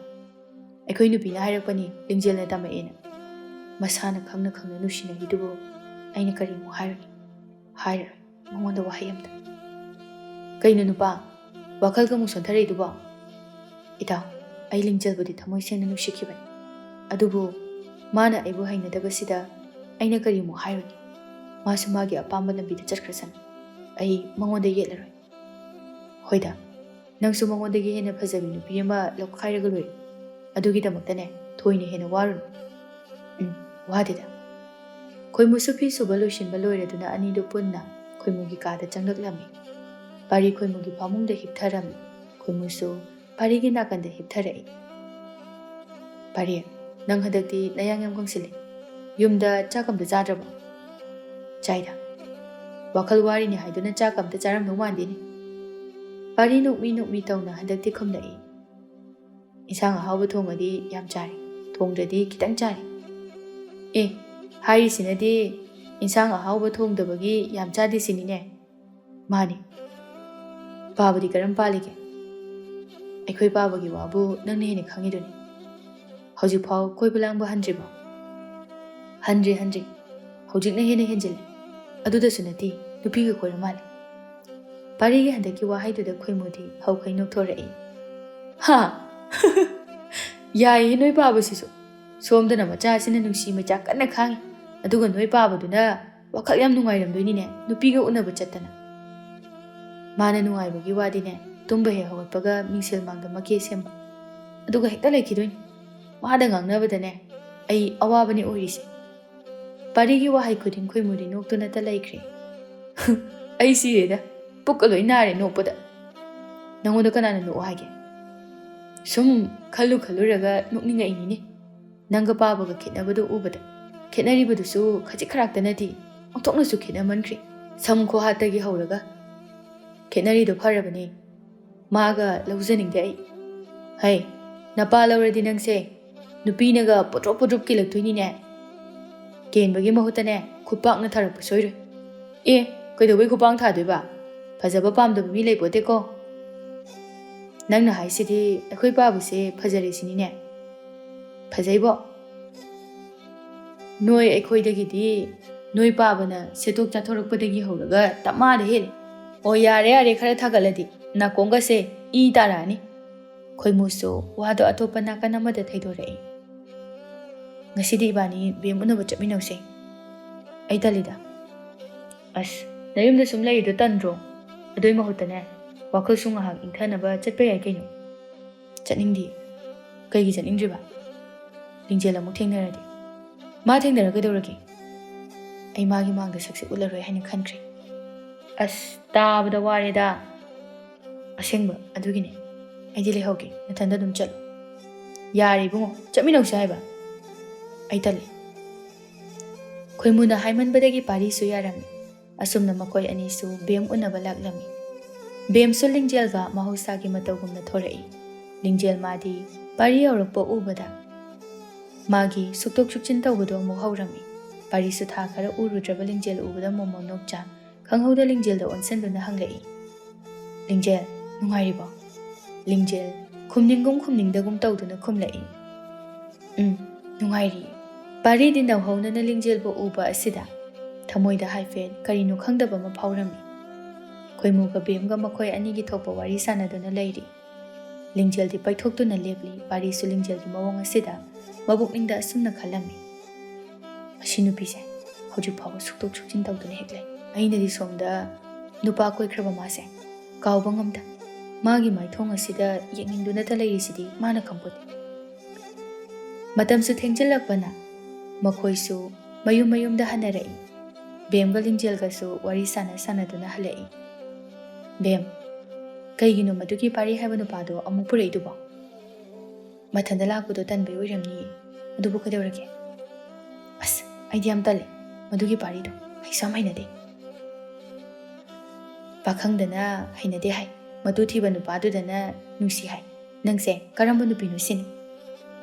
"ꯑꯩꯈꯣꯏ ꯅꯨꯄꯤꯅ ꯍꯥꯏꯔꯛꯄꯅꯤ, ꯂꯤꯡꯖꯦꯜꯅ ꯇꯝꯃꯛꯑꯦꯅ꯫" "ꯃꯁꯥꯅ ꯈꯪꯅ ꯈꯪꯅ ꯅꯨꯡꯁꯤꯅꯔꯤꯗꯨꯕꯨ ꯑꯩꯅ ꯀꯔꯤꯃꯨꯛ ꯍꯥꯏꯔꯨꯅꯤ? ꯍꯥꯏꯔꯔꯣꯏ ꯃꯉꯣꯟꯗ ꯋꯥꯍꯩ ꯑꯝꯇ꯫" "ꯀꯩꯅꯣ ꯅꯨꯄꯥ, ꯋꯥꯈꯜꯒ ꯑꯃꯨꯛ ꯁꯣꯟꯊꯔꯛꯏꯗꯨꯕꯣ?" "ꯏꯇꯥꯎ, ꯑꯩ ꯂꯤꯡꯖꯦꯜꯕꯨꯗꯤ ꯊꯃꯣꯏ ꯁꯦꯡꯅ ꯅꯨꯡꯁꯤꯈꯤꯕꯅꯤ꯫ ꯑꯗꯨꯕꯨ ꯃꯥꯅ ꯑꯩꯕꯨ ꯍꯩꯅꯗꯕꯁꯤꯗ ꯑꯩꯅ ꯀꯔꯤꯃꯨꯛ ꯍꯥꯏꯔꯨꯅꯤ? ꯃꯥꯁꯨ ꯃꯥꯒꯤ ꯑꯄꯥꯝꯕ ꯂꯝꯕꯤꯗ ꯆꯠꯈ꯭ꯔꯁꯅꯨ꯫ ꯑꯩ ꯃꯉꯣꯟꯗ ꯌꯦꯠꯂꯔꯣꯏ꯫" "ꯍꯣꯏꯗ, ꯅꯪꯁꯨ ꯃꯉꯣꯟꯗꯒꯤ ꯍꯦꯟꯅ ꯐꯖꯕꯤ ꯅꯨꯄꯤ ꯑꯃ ꯂꯧꯈꯥꯏꯔꯒ ꯂꯣꯏꯔꯦ꯫ ꯑꯗꯨꯒꯤꯗꯃꯛꯇꯅꯦ ꯊꯣꯏꯅ ꯍꯦꯟꯅ ꯋꯥꯔꯨꯅꯨ꯫" "ꯎꯝ, ꯋꯥꯗꯦꯗ꯫" ꯈꯣꯏꯃꯨꯁꯨ ꯐꯤ ꯁꯨꯕ ꯂꯣꯏꯁꯤꯟꯕ ꯂꯣꯏꯔꯗꯨꯅ ꯑꯅꯤꯗꯨ ꯄꯨꯟꯅ ꯈꯣꯏꯃꯨꯒꯤ ꯀꯥꯗ ꯆꯪꯂꯛꯂꯝꯃꯤ꯫ ꯄꯥꯔꯤ ꯈꯣꯏꯃꯨꯒꯤ ꯐꯃꯨꯡꯗ ꯍꯤꯞꯊꯔꯝꯃꯤ꯫ ꯈꯣꯏꯃꯨꯁꯨ ꯄꯥꯔꯤꯒꯤ ꯅꯥꯀꯟꯗ ꯍꯤꯞꯊꯔꯛꯏ꯫ "ꯄꯥꯔꯤ, ꯅꯪ ꯍꯟꯗꯛꯇꯤ ꯅꯌꯥꯡ ꯌꯥꯝ ꯀꯪꯁꯤꯜꯂꯦ꯫ ꯌꯨꯝꯗ ꯆꯥꯛ ꯑꯝꯇ ꯆꯥꯗ꯭ꯔꯕꯣ?" "ꯆꯥꯏꯗ꯫ ꯋꯥꯈꯜ ꯋꯥꯔꯤꯅꯦ ꯍꯥꯏꯗꯨꯅ ꯆꯥꯛ ꯑꯝꯇ ꯆꯥꯔꯝꯗꯧ ꯃꯥꯟꯗꯦꯅꯦ꯫" ꯄꯥꯔꯤ ꯅꯣꯛꯃꯤ ꯅꯣꯛꯃꯤ ꯇꯧꯅ ꯍꯟꯗꯛꯇꯤ ꯈꯨꯝꯂꯛꯏ꯫ "ꯏꯟꯁꯥꯡ ꯑꯍꯥꯎꯕ ꯊꯣꯡꯉꯗꯤ ꯌꯥꯝ ꯆꯥꯔꯦ, ꯊꯣꯡꯗ꯭ꯔꯗꯤ ꯈꯤꯇꯪ ꯆꯥꯔꯦ꯫" "ꯑꯦ, ꯍꯥꯏꯔꯤꯁꯤꯅꯗꯤ ꯏꯟꯁꯥꯡ ꯑꯍꯥꯎꯕ ꯊꯣꯡꯗꯕꯒꯤ ꯌꯥꯝ ꯆꯥꯗꯦ ꯁꯤꯅꯤꯅꯦ꯫" "ꯃꯥꯅꯤ꯫ ꯄꯥꯕꯗꯤ ꯀꯔꯝ ꯄꯥꯜꯂꯤꯒꯦ?" "ꯑꯩꯈꯣꯏ ꯄꯥꯕꯒꯤ ꯋꯥꯕꯨ ꯅꯪꯅ ꯍꯦꯟꯅ ꯈꯪꯉꯤꯗꯨꯅꯤ꯫ ꯍꯧꯖꯤꯛꯐꯥꯎ ꯀꯣꯏꯕ ꯂꯥꯡꯕ ꯍꯟꯗ꯭ꯔꯤꯕꯣ? ꯍꯟꯗ꯭ꯔꯤ, ꯍꯟꯗ꯭ꯔꯤ꯫ ꯍꯧꯖꯤꯛꯅ ꯍꯦꯟꯅ ꯍꯦꯟꯖꯤꯜꯂꯦ꯫ ꯑꯗꯨꯗꯁꯨ ꯅꯠꯇꯦ, ꯅꯨꯄꯤꯒ ꯀꯣꯏꯔ ꯃꯥꯜꯂꯦ꯫ ꯄꯥꯔꯤꯒꯤ ꯍꯟꯗꯛꯀꯤ ꯋꯥꯍꯩꯗꯨꯗ ꯈꯣꯏꯃꯨꯗꯤ ꯍꯧꯈꯩ ꯅꯣꯛꯊꯣꯔꯛꯏ꯫ "ꯍꯥ? ꯌꯥꯏꯌꯦ ꯅꯣꯏ ꯄꯥꯕꯁꯤꯁꯨ꯫ ꯁꯣꯝꯗꯅ ꯃꯆꯥꯁꯤꯅ ꯅꯨꯡꯁꯤ ꯃꯩꯆꯥꯛ ꯀꯟꯅ ꯈꯥꯡꯉꯤ, ꯑꯗꯨꯒ ꯅꯣꯏ ꯄꯥꯕꯗꯨꯅ ꯋꯥꯈꯜ ꯌꯥꯝ ꯅꯨꯡꯉꯥꯏꯔꯝꯗꯣꯏꯅꯤꯅꯦ, ꯅꯨꯄꯤꯒ ꯎꯅꯕ ꯆꯠꯇꯅ꯫" ꯃꯥꯅ ꯅꯨꯡꯉꯥꯏꯕꯒꯤ ꯋꯥꯗꯤꯅꯦ, ꯇꯨꯝꯕ ꯍꯦꯛ ꯍꯧꯒꯠꯄꯒ ꯃꯤꯡꯁꯦꯜ ꯃꯥꯡꯗ ꯃꯀꯦ ꯁꯦꯝꯕ, ꯑꯗꯨꯒ ꯍꯦꯛꯇ ꯂꯩꯈꯤꯗꯣꯏꯅꯤ꯫ ꯃꯥꯗ ꯉꯥꯡꯅꯕꯗꯅꯦ, ꯑꯩ ꯑꯋꯥꯕꯅꯤ ꯑꯣꯏꯔꯤꯁꯦ꯫ ꯄꯥꯔꯤꯒꯤ ꯋꯥꯍꯩ ꯈꯨꯗꯤꯡ ꯈꯣꯏꯃꯨꯗꯤ ꯅꯣꯛꯇꯨꯅꯇ ꯂꯩꯈ꯭ꯔꯦ꯫ "ꯑꯩ ꯁꯤꯔꯦꯗ, ꯄꯨꯛꯀ ꯂꯣꯏ ꯅꯥꯔꯦ ꯅꯣꯛꯄꯗ꯫ ꯅꯪꯉꯣꯟꯗ ꯀꯅꯥꯅ ꯅꯣꯛꯑꯣ ꯍꯥꯏꯒꯦ? ꯁꯨꯝ ꯈꯜꯂꯨ ꯈꯜꯂꯨꯔꯒ ꯅꯣꯛꯅꯤꯡꯉꯛꯏꯅꯤꯅꯦ, ꯅꯪꯒ ꯄꯥꯕꯒ ꯈꯦꯠꯅꯕꯗꯣ ꯎꯕꯗ꯫ ꯈꯦꯠꯅꯔꯤꯕꯗꯨꯁꯨ ꯈꯖꯤꯛ ꯈꯔꯥꯛꯇ ꯅꯠꯇꯦ, ꯑꯣꯟꯊꯣꯛꯅꯁꯨ ꯈꯦꯠꯅꯃꯟꯈ꯭ꯔꯦ꯫ ꯁꯝ ꯈꯨꯍꯥꯠꯇꯒꯤ ꯍꯧꯔꯒ꯫ ꯈꯦꯠꯅꯔꯤꯗꯣ ꯐꯔꯕꯅꯦ, ꯃꯥꯒ ꯂꯧꯖꯅꯤꯡꯗꯦ ꯑꯩ꯫ ꯍꯩ, ꯅꯄꯥ ꯂꯧꯔꯗꯤ ꯅꯪꯁꯦ ꯅꯨꯄꯤꯅꯒ ꯄꯣꯗ꯭ꯔꯣꯞ ꯄꯣꯗ꯭ꯔꯣꯞ ꯀꯦꯜꯂꯛꯇꯣꯏꯅꯤꯅꯦ꯫ ꯀꯦꯟꯕꯒꯤ ꯃꯍꯨꯠꯇꯅꯦ, ꯈꯨꯄꯥꯛꯅ ꯊꯥꯔꯛꯄ ꯁꯣꯏꯔꯣꯏ꯫" "ꯑꯦ, ꯀꯩꯗꯧꯕꯩ ꯈꯨꯄꯥꯛ ꯊꯥꯗꯣꯏꯕ? ꯐꯖꯕ ꯄꯥꯝꯗꯕ ꯃꯤ ꯂꯩꯄꯣꯠꯇꯦꯀꯣ꯫" "ꯅꯪꯅ ꯍꯥꯏꯁꯤꯗꯤ ꯑꯩꯈꯣꯏ ꯄꯥꯕꯁꯦ ꯐꯖꯔꯦ ꯁꯤꯅꯤꯅꯦ?" "ꯐꯖꯩꯕꯣ꯫ ꯅꯣꯏ ꯑꯩꯈꯣꯏꯗꯒꯤꯗꯤ ꯅꯣꯏ ꯄꯥꯕꯅ ꯁꯦꯠꯇꯣꯛ ꯆꯥꯊꯣꯔꯛꯄꯗꯒꯤ ꯍꯧꯔꯒ ꯇꯞꯃꯥꯗ ꯍꯦꯜꯂꯦ꯫ ꯑꯣ, ꯌꯥꯔꯦ, ꯌꯥꯔꯦ, ꯈꯔ ꯊꯥꯒꯠꯂꯗꯤ ꯅꯥꯀꯣꯡꯒꯁꯦ ꯏ ꯇꯥꯔꯛꯑꯅꯤ꯫" ꯈꯣꯏꯃꯨꯁꯨ ꯋꯥꯗꯣ ꯑꯇꯣꯞꯄ ꯅꯥꯀꯟ ꯑꯃꯗ ꯊꯩꯗꯣꯔꯛꯏ꯫ "ꯉꯁꯤꯗꯤ ꯏꯕꯥꯅꯤ ꯕꯦꯝ ꯎꯅꯕ ꯆꯠꯃꯤꯟꯅꯧꯁꯦ꯫" "ꯑꯩ ꯇꯜꯂꯤꯗ꯫" "ꯑꯁ, ꯅꯌꯨꯝꯗ ꯁꯨꯝ ꯂꯩꯔꯤꯗꯣ ꯇꯟꯗ꯭ꯔꯣ? ꯑꯗꯨꯏ ꯃꯍꯨꯠꯇꯅꯦ, ꯋꯥꯈꯜꯁꯨ ꯉꯥꯏꯍꯥꯛ ꯏꯪꯊꯅꯕ ꯆꯠꯄ ꯌꯥꯏ ꯀꯩꯅꯣ꯫" "ꯆꯠꯅꯤꯡꯗꯦ꯫" "ꯀꯩꯒꯤ ꯆꯠꯅꯤꯡꯗ꯭ꯔꯤꯕ? ꯂꯤꯡꯖꯦꯜ ꯑꯃꯨꯛ ꯊꯦꯡꯅꯔꯗꯤ?" "ꯃꯥ ꯊꯦꯡꯅꯔ ꯀꯩꯗꯧꯔꯒꯦ? ꯑꯩ ꯃꯥꯒꯤ ꯃꯥꯡꯗ ꯁꯛꯁꯦ ꯎꯠꯂꯔꯣꯏ ꯍꯥꯏꯅ ꯈꯟꯈ꯭ꯔꯦ꯫" "ꯑꯁ, ꯇꯥꯕꯗ ꯋꯥꯔꯦꯗ꯫" "ꯑꯁꯦꯡꯕ, ꯑꯗꯨꯒꯤꯅꯦ꯫ ꯑꯩꯗꯤ ꯂꯩꯍꯧꯒꯦ, ꯅꯊꯟꯗ ꯑꯗꯨꯝ ꯆꯠꯂꯣ꯫" "ꯌꯥꯔꯦ ꯏꯕꯨꯡꯉꯣ, ꯆꯠꯃꯤꯟꯅꯧꯁꯦ ꯍꯥꯏꯕ꯫" "ꯑꯩ ꯇꯜꯂꯦ꯫" ꯈꯣꯏꯃꯨꯅ ꯍꯥꯏꯃꯟꯕꯗꯒꯤ ꯄꯥꯔꯤꯁꯨ ꯌꯥꯔꯝꯃꯤ꯫ ꯑꯁꯨꯝꯅ ꯃꯈꯣꯏ ꯑꯅꯤꯁꯨ ꯕꯦꯝ ꯎꯅꯕ ꯂꯥꯛꯂꯝꯃꯤ꯫ ꯕꯦꯝꯁꯨ ꯂꯤꯡꯖꯦꯜꯒ ꯃꯍꯧꯁꯥꯒꯤ ꯃꯇꯧꯒꯨꯝꯅ ꯊꯣꯔꯛꯏ꯫ ꯂꯤꯡꯖꯦꯜ ꯃꯥꯗꯤ ꯄꯥꯔꯤ ꯌꯧꯔꯛꯄ ꯎꯕꯗ ꯃꯥꯒꯤ ꯁꯨꯛꯇꯣꯛ ꯁꯨꯛꯆꯤꯟ ꯇꯧꯕꯗꯣ ꯑꯃꯨꯛ ꯍꯧꯔꯝꯃꯤ꯫ ꯄꯥꯔꯤꯁꯨ ꯊꯥ ꯈꯔ ꯎꯔꯨꯗ꯭ꯔꯕ ꯂꯤꯡꯖꯦꯜ ꯎꯕꯗ ꯃꯣꯃꯣꯟ ꯅꯣꯛꯆꯥ ꯈꯪꯍꯧꯗ ꯂꯤꯡꯖꯦꯜꯗ ꯑꯣꯟꯁꯤꯟꯗꯨꯅ ꯍꯪꯂꯛꯏ, "ꯂꯤꯡꯖꯦꯜ, ꯅꯨꯡꯉꯥꯏꯔꯤꯕꯣ?" ꯂꯤꯡꯖꯦꯜ ꯈꯨꯝꯅꯤꯡꯒꯨꯝ ꯈꯨꯝꯅꯤꯡꯗꯒꯨꯝ ꯇꯧꯗꯨꯅ ꯈꯨꯝꯂꯛꯏ꯫ "ꯎꯝ, ꯅꯨꯡꯉꯥꯏꯔꯤ꯫" ꯄꯥꯔꯤꯗꯤ ꯅꯧꯍꯧꯅꯅ ꯂꯤꯡꯖꯦꯜꯕꯨ ꯎꯕ ꯑꯁꯤꯗ ꯊꯃꯣꯏꯗ ꯍꯥꯏꯐꯦꯠ ꯀꯔꯤꯅꯣ ꯈꯪꯗꯕ ꯑꯃ ꯐꯥꯎꯔꯝꯃꯤ꯫ ꯈꯣꯏꯃꯨꯒ ꯕꯦꯝꯒ ꯃꯈꯣꯏ ꯑꯅꯤꯒꯤ ꯊꯣꯛꯄ ꯋꯥꯔꯤ ꯁꯥꯟꯅꯗꯨꯅ ꯂꯩꯔꯤ꯫ ꯂꯤꯡꯖꯦꯜꯗꯤ ꯄꯩꯊꯣꯛꯇꯨꯅ ꯂꯦꯞꯂꯤ꯫ ꯄꯥꯔꯤꯁꯨ ꯂꯤꯡꯖꯦꯜꯒꯤ ꯃꯑꯣꯡ ꯑꯁꯤꯗ ꯃꯕꯨꯛꯅꯤꯡꯗ ꯑꯁꯨꯝꯅ ꯈꯜꯂꯝꯃꯤ, "ꯑꯁꯤ ꯅꯨꯄꯤꯁꯦ ꯍꯧꯖꯤꯛ ꯐꯥꯎꯕ ꯁꯨꯛꯇꯣꯛ ꯁꯨꯛꯆꯤꯟ ꯇꯧꯗꯨꯅ ꯍꯦꯛ ꯂꯩ꯫ ꯑꯩꯅꯗꯤ ꯁꯣꯝꯗ ꯅꯨꯄꯥ ꯀꯣꯏꯈ꯭ꯔꯕ ꯃꯥꯁꯦ ꯀꯥꯎꯕ ꯉꯝꯗ ꯃꯥꯒꯤ ꯃꯥꯏꯊꯣꯡ ꯑꯁꯤꯗ ꯌꯦꯡꯅꯤꯡꯗꯨꯅꯇ ꯂꯩꯔꯤꯁꯤꯗꯤ ꯃꯥꯅ ꯈꯪꯄꯣꯠꯇꯦ꯫" ꯃꯇꯝꯁꯨ ꯊꯦꯡꯖꯤꯜꯂꯛꯄꯅ ꯃꯈꯣꯏꯁꯨ ꯃꯌꯨꯝ ꯃꯌꯨꯝꯗ ꯍꯟꯅꯔꯛꯏ꯫ ꯕꯦꯝꯒ ꯂꯤꯡꯖꯦꯜꯒꯁꯨ ꯋꯥꯔꯤ ꯁꯥꯟꯅ ꯁꯥꯟꯅꯗꯨꯅ ꯍꯜꯂꯛꯏ꯫ "ꯕꯦꯝ, ꯀꯩꯒꯤꯅꯣ ꯃꯗꯨꯒꯤ ꯄꯥꯔꯤ ꯍꯥꯏꯕ ꯅꯨꯄꯥꯗꯣ ꯑꯃꯨꯛ ꯄꯨꯔꯛꯏꯗꯨꯕꯣ? ꯃꯊꯟꯇ ꯂꯥꯛꯄꯗꯣ ꯇꯟꯕꯩ ꯑꯣꯏꯔꯝꯅꯤꯌꯦ꯫ ꯑꯗꯨꯕꯨ ꯀꯩꯗꯧꯔꯒꯦ? ꯑꯁ, ꯑꯩꯗꯤ ꯌꯥꯝ ꯇꯜꯂꯦ ꯃꯗꯨꯒꯤ ꯄꯥꯔꯤꯗꯣ꯫ ꯑꯩꯁꯨ ꯌꯥꯝ ꯍꯩꯅꯗꯦ꯫" ꯄꯥꯈꯪꯗꯅ ꯍꯩꯅꯗꯦ ꯍꯥꯏ, ꯃꯇꯨ ꯊꯤꯕ ꯅꯨꯄꯥꯗꯨꯗꯅ ꯅꯨꯡꯁꯤ ꯍꯥꯏ꯫ ꯅꯪꯁꯦ ꯀꯔꯝꯕ ꯅꯨꯄꯤꯅꯣ ꯁꯤꯅꯤ?